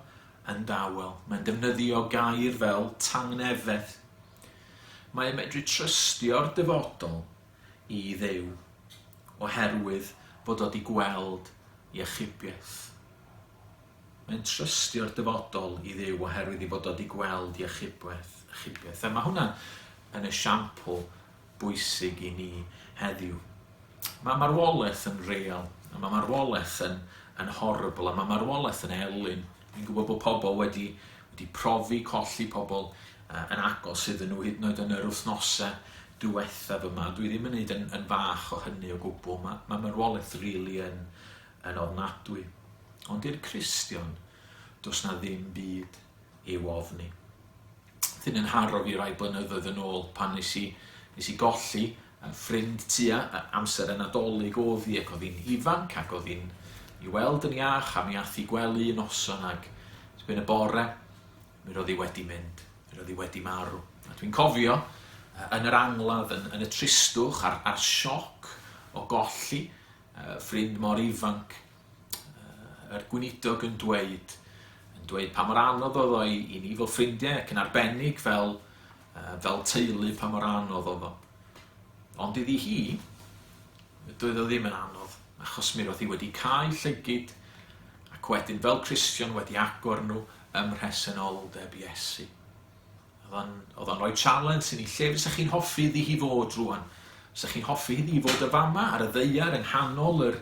yn dawel. Mae'n defnyddio gair fel tangnefedd. Mae'n medru trystio'r dyfodol i Dduw oherwydd bod o wedi gweld iachubiaeth. Mae'n trystio'r dyfodol i Dduw oherwydd ei fod o wedi gweld iachubiaeth. A mae hwnna yn esiampl bwysig i ni heddiw. Mae marwolaeth yn real, a mae marwolaeth yn, yn horrible, a mae marwolaeth yn elyn. Ni'n gwybod bod pobl wedi, wedi profi colli pobl uh, yn agos iddyn nhw hyd yn oed yn yr wythnosau diwethaf yma. Dwi ddim yn neud yn, yn fach o hynny o gwbl. Mae, mae marwolaeth rili really yn, yn ofnadwy. Ond i'r Cristion, does na ddim byd i'w ofni. Thyn yn haro fi rai blynyddoedd yn ôl pan nes i, nes i golli ffrind tua amser y Nadolig oedd hi ac oedd hi'n ifanc ac oedd hi'n i weld yn iach a mi ath i gwely un noson ac erbyn y bore mi roedd hi wedi mynd, mi roedd hi wedi marw. A dwi'n cofio yn yr angladd, yn, yn y tristwch a'r, a'r sioc o golli ffrind mor ifanc, yr gweinidog yn dweud, yn dweud pa mor anodd oedd o i, i ni fel ffrindiau ac yn arbennig fel, uh, fel teulu pa mor anodd oedd o. Ond iddi hi, doedd o ddim yn anodd, achos mi roedd hi wedi cael llygid ac wedyn fel Cristion wedi agor nhw ym mhresenoldeb Iesu. Oedd o'n, oedd o'n rhoi challenge i ni, lle fysa chi'n hoffi iddi hi fod rwan? Fysa chi'n hoffi iddi hi fod y fama ar y ddaear yng nghanol yr,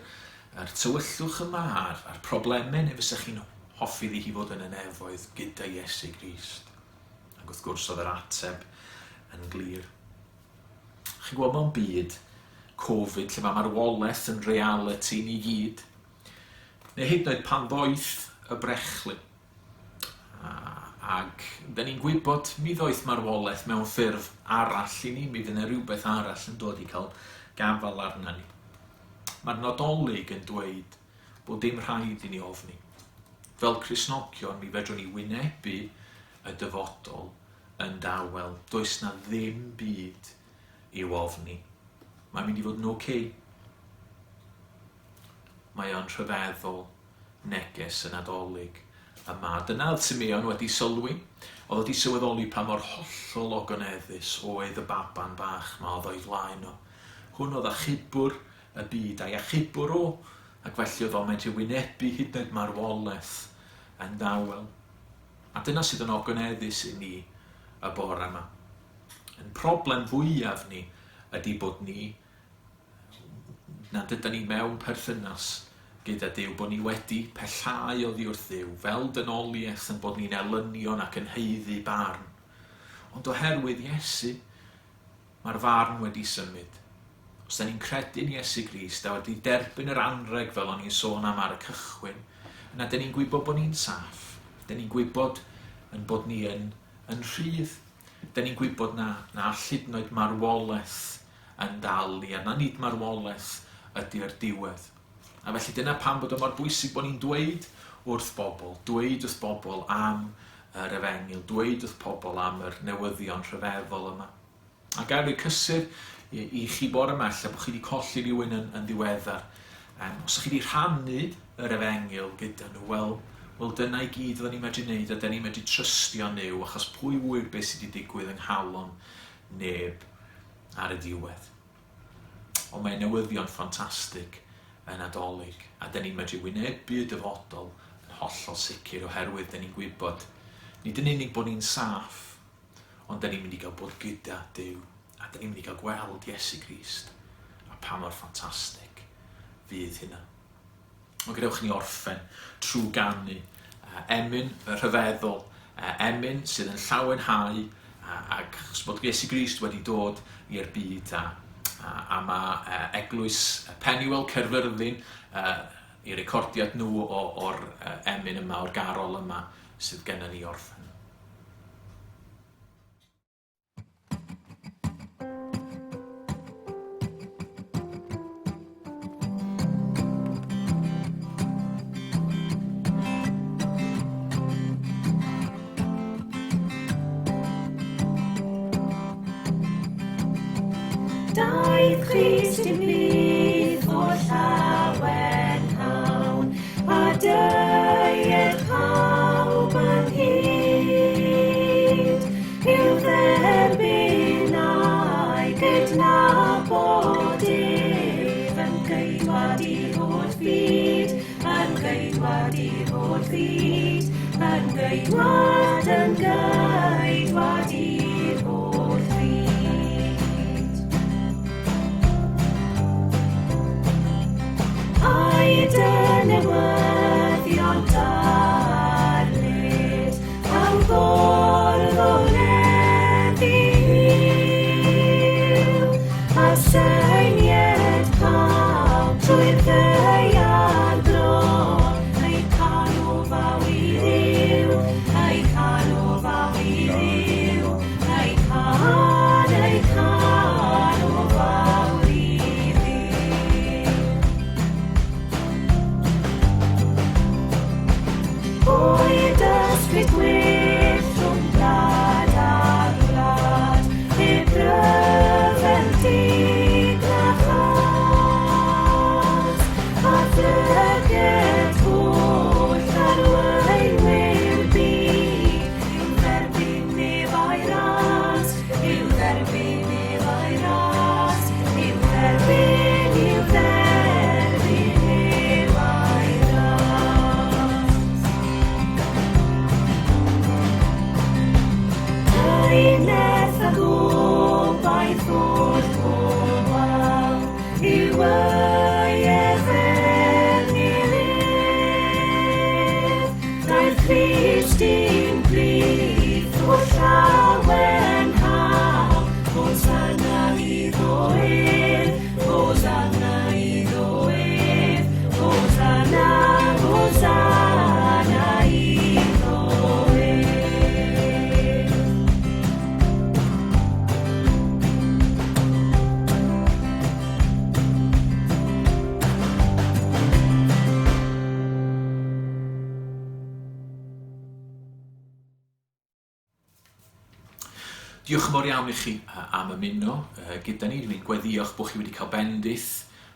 yr tywyllwch yma a'r, a'r problemau, neu fysa chi'n hoffi iddi hi fod yn y nefoedd gyda Iesu Grist? Ac wrth gwrs oedd yr ateb yn glir. Chi'n gwybod mewn byd Covid lle mae marwolaeth yn reality ni gyd, neu hyd yn oed pan ddoeth y brechlyn, Ac da ni'n gwybod mi ddoeth marwolaeth mewn ffurf arall i ni, mi fydd yna rhywbeth arall yn dod i cael gafael arna ni. Mae'r Nadolig yn dweud bod dim rhaid i ni ofni. Fel Cristnogion, mi fedrwn ni wynebu y dyfodol yn dawel. Does na ddim byd i'w ofni. Mae'n mynd i fod yn oce. Okay. Mae o'n rhyfeddol neges y Nadolig yma. Dyna oedd Simeon wedi sylwi. Oedd wedi sylweddoli pa mor hollol ogoneddus oedd y baban bach ma oedd o'i flaen o. Hwn oedd achubwr y byd a'i achubwr o, ac felly oedd o'n medru wynebu hyd yn oed marwolaeth yn dawel. A dyna sydd yn ogoneddus i ni y bore yma. Yn problem fwyaf ni ydy bod ni nad ydan ni mewn perthynas gyda Duw, bod ni wedi pellhau oddi wrth Dduw, fel dynoliaeth yn bod ni'n elynion ac yn haeddu barn. Ond oherwydd Iesu, mae'r farn wedi symud. Os da ni'n credu'n Iesu Grist a wedi derbyn yr anrheg fel o'n i'n sôn am ar y cychwyn, yna da ni'n gwybod bod ni'n saff. Da ni'n gwybod yn bod ni yn, yn rhydd. Da ni'n gwybod na, na all hyd yn oed marwolaeth yn dal ni, a na nid marwolaeth ydy'r diwedd. A felly dyna pam bod o mor bwysig bod ni'n dweud wrth bobl, dweud wrth bobl am yr efengyl, dweud wrth pobl am yr newyddion rhyfeddol yma. A gael rhoi cysur i, i chi bore yma, lle bod chi wedi colli rhywun yn, yn ddiweddar. Um, os ydych chi wedi rhannu yr efengyl gyda nhw, wel, wel dyna i gyd oedden ni'n medru wneud a dyna ni'n medru trystio Nuw, achos pwy ŵyr beth sydd wedi digwydd yng nghalon neb ar y diwedd. Ond mae'n newyddion ffantastig y Nadolig, a dyn ni'n medru wynebu y dyfodol yn hollol sicr oherwydd dyn ni'n gwybod nid yn unig bod ni'n saff, ond dyn ni'n mynd i gael bod gyda Duw, a dyn ni'n mynd i gael gweld Iesu Grist, a pa mor ffantastig fydd hynna. Ond gadewch i ni orffen trwy ganu emyn y rhyfeddol, emyn sydd yn llawenhau ac achos bod Iesu Grist wedi dod i'r byd a, a, a mae eglwys Penuel Caerfyrddin i recordiad nhw o'r emyn yma, o'r garol yma, sydd gennym ni orffen. Daeth Crist i'n plith o'r llawen hawn, a deued pawb ynghyd, i'w dderbyn a'i gydnabod ef yn geidwad i'r holl fyd, yn geidwad i'r holl fyd, yn geidwad, yn geidwad i'r holl fyd. Ai dy newyddion darled am ffordd o leddu a syniad pawb trwy'r ddaear gron, ei canol fawr i Dduw, ei canol fawr i Dduw, ei can, ei canol fawr i Dduw. Boed ysbryd gwyllt rhwng gwlad a gwlad, heb ryfel dig na chas, a phlyged holl arweinwyr byd, i'w dderbyn ef a'i ras, i'w dderbyn ef a'i ras, i'w dderbyn, i'w dderbyn ef a'i ras. Nerth a gobaith o'r gofal yw ei efengyl ef. Daeth Crist i'n plith o'r llawen hawl, Hosanna iddo ef, Hosanna iddo ef, Hosanna, Hosanna iddo ef. Diolch yn fawr iawn i chi am ymuno gyda ni. Dwi'n gweddïo bod chi wedi cael bendith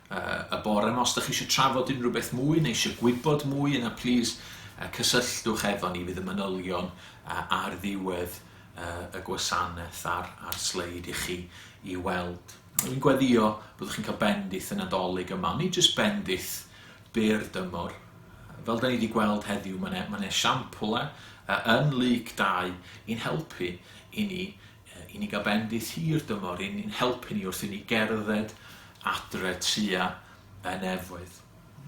y bore yma. Os ydych chi eisiau trafod unrhyw beth mwy neu eisiau gwybod mwy yna, plîs cysylltwch efo ni. Fydd y manylion ar ddiwedd y gwasanaeth ar, ar sleid i chi i weld. Dwi'n gweddïo byddwch chi'n cael bendith y Nadolig yma, nid jyst bendith byr dymor. Fel da ni wedi gweld heddiw, mae yna ma esiamplau yn Luc 2 i'n helpu i ni, i ni gael bendith hir dymor, i'n helpu ni wrth i ni gerdded adre tua y nefoedd.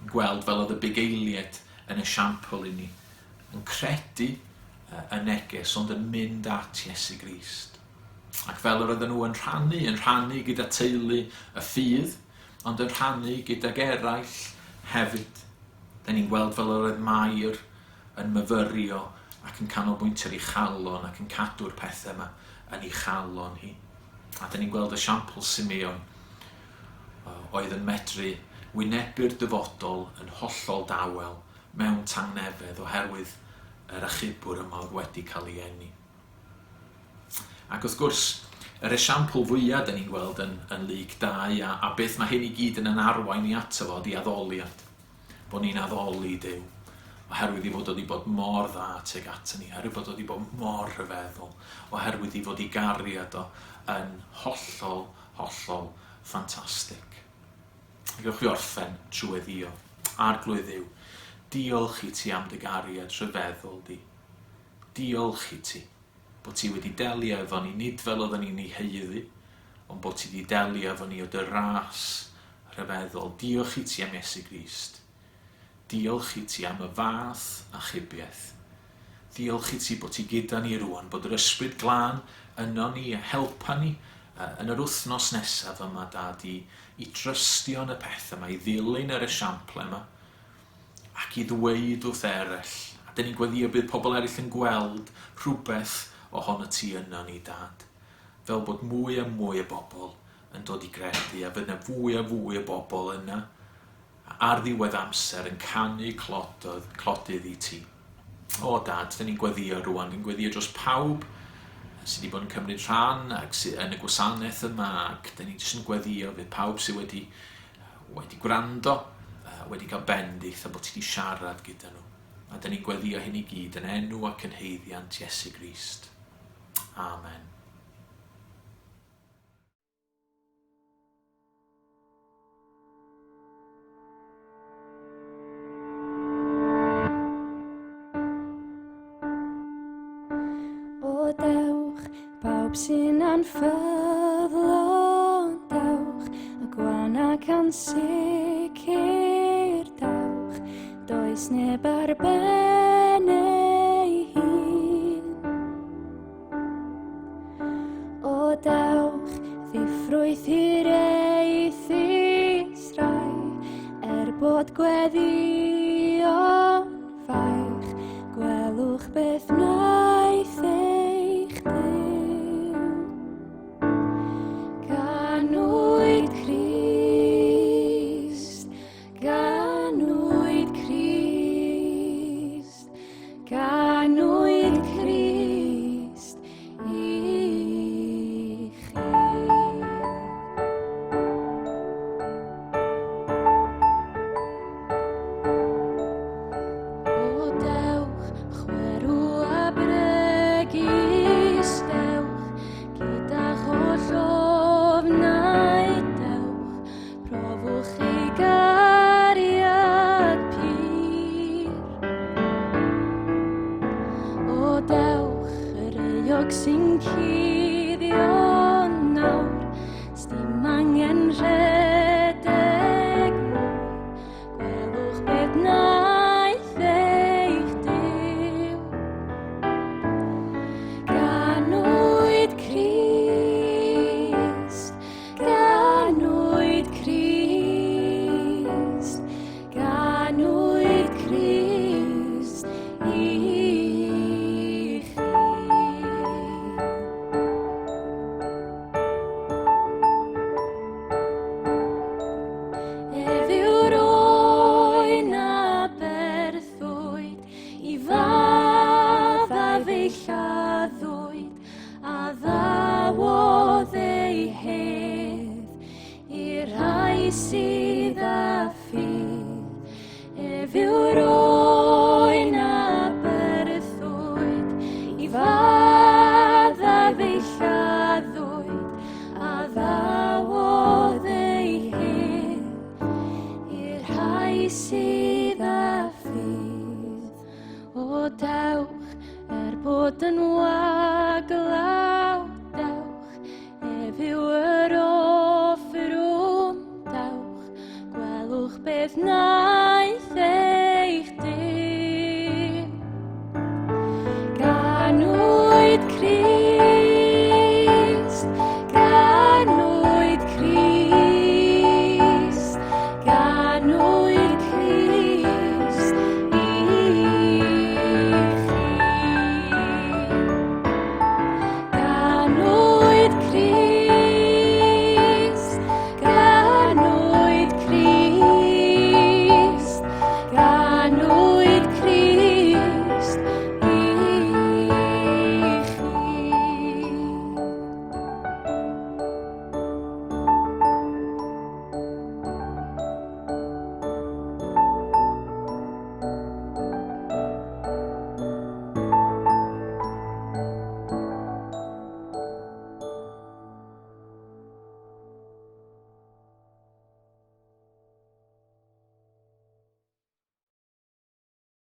Gweld fel oedd y bugeiliaid yn esiampl i ni, yn credu y neges ond yn mynd at Iesu Grist. Ac fel yr oedden nhw yn rhannu, yn rhannu gyda teulu y ffydd, ond yn rhannu gydag eraill hefyd. Da ni'n gweld fel yr oedd Mair yn myfyrio ac yn canolbwyntio ar ei chalon ac yn cadw'r pethau yma yn ei chalon hi. A da ni'n gweld esiampl Simeon oedd yn medru wynebu'r dyfodol yn hollol dawel mewn tangnefedd oherwydd yr achubwr yma oedd wedi cael ei eni. Ac wrth gwrs, yr esiampl fwyaf da ni'n gweld yn, yn Luc 2, a, a beth mae hyn i gyd yn yn arwain ni ato fo, ydi addoliad. Bod ni'n addoli Duw, oherwydd i fod o wedi bod mor dda tuag ato ni, oherwydd bod o wedi bod mor rhyfeddol, oherwydd i fod i gariad o yn hollol, hollol ffantastig. Gewch chi orffen trwy weddïo. Arglwydd Dduw, diolch i ti am dy gariad rhyfeddol di. Diolch i ti bod ti wedi delio efo ni, nid fel oedden ni'n ei haeddu, ond bod ti wedi delio efo ni o dy ras rhyfeddol. Diolch i ti am Iesu Grist. Diolch i ti am y fath achubiaeth. Diolch i ti bod ti gyda ni rwan, bod yr Ysbryd Glân yno ni a helpa ni yn yr wythnos nesaf yma, Dad, i, i drystio yn y pethau yma, i ddilyn yr esiample yma, ac i ddweud wrth eraill. dyn ni'n gweddio bydd pobl eraill yn gweld rhywbeth ohono ti yno ni, Dad. Fel bod mwy a mwy o bobl yn dod i gredu, a fydd yna fwy a fwy o bobl yna ar ddiwedd amser yn canu clodydd i ti. O Dad, dyn ni'n gweddio rwan, ni'n gweddio dros pawb sydd wedi bod yn cymryd rhan ac sydd yn y gwasanaeth yma, ac dyn ni jyst yn gweddio fydd pawb sydd wedi gwrando, wedi cael bendith a bod ti wedi siarad gyda nhw. A dyn ni'n gweddio hyn i gyd yn enw ac yn haeddiant Iesu Grist. Amen. O dewch, pawb sy'n anffyddlon, dewch, y gwan ac ansicr, dewch, does neb ar ben ei hun. O dewch, ddiffrwyth hiraethus rai, er bod gweddïo'n faich, gwelwch beth wnaeth eich Duw. Ganwyd Crist, ganwyd Crist, ganwyd Crist i chi. O dewch, chwerw a bregus, dewch, gyda'ch holl ofnau, dewch, profwch ei gariad pur. O dewch, yr euog sy'n cuddio nawr, sdim angen rhedeg mwy, gwelwch beth wnaeth eich Duw. Ganwyd Crist, ganwyd Crist, ganwyd Crist i chi. Ef yw'r oen a berthwyd, i faddau fe'i lladdwyd, a ddawodd ei hedd i'r rhai sydd â ffydd. Ef yw'r oen a berthwyd, i faddau fe'i lladdwyd, a ddawodd ei hedd i'r rhai sydd â ffydd. O dewch, er bod yn waglaw, dewch, ef yw yr offrwm, dewch, gwelwch beth wnaeth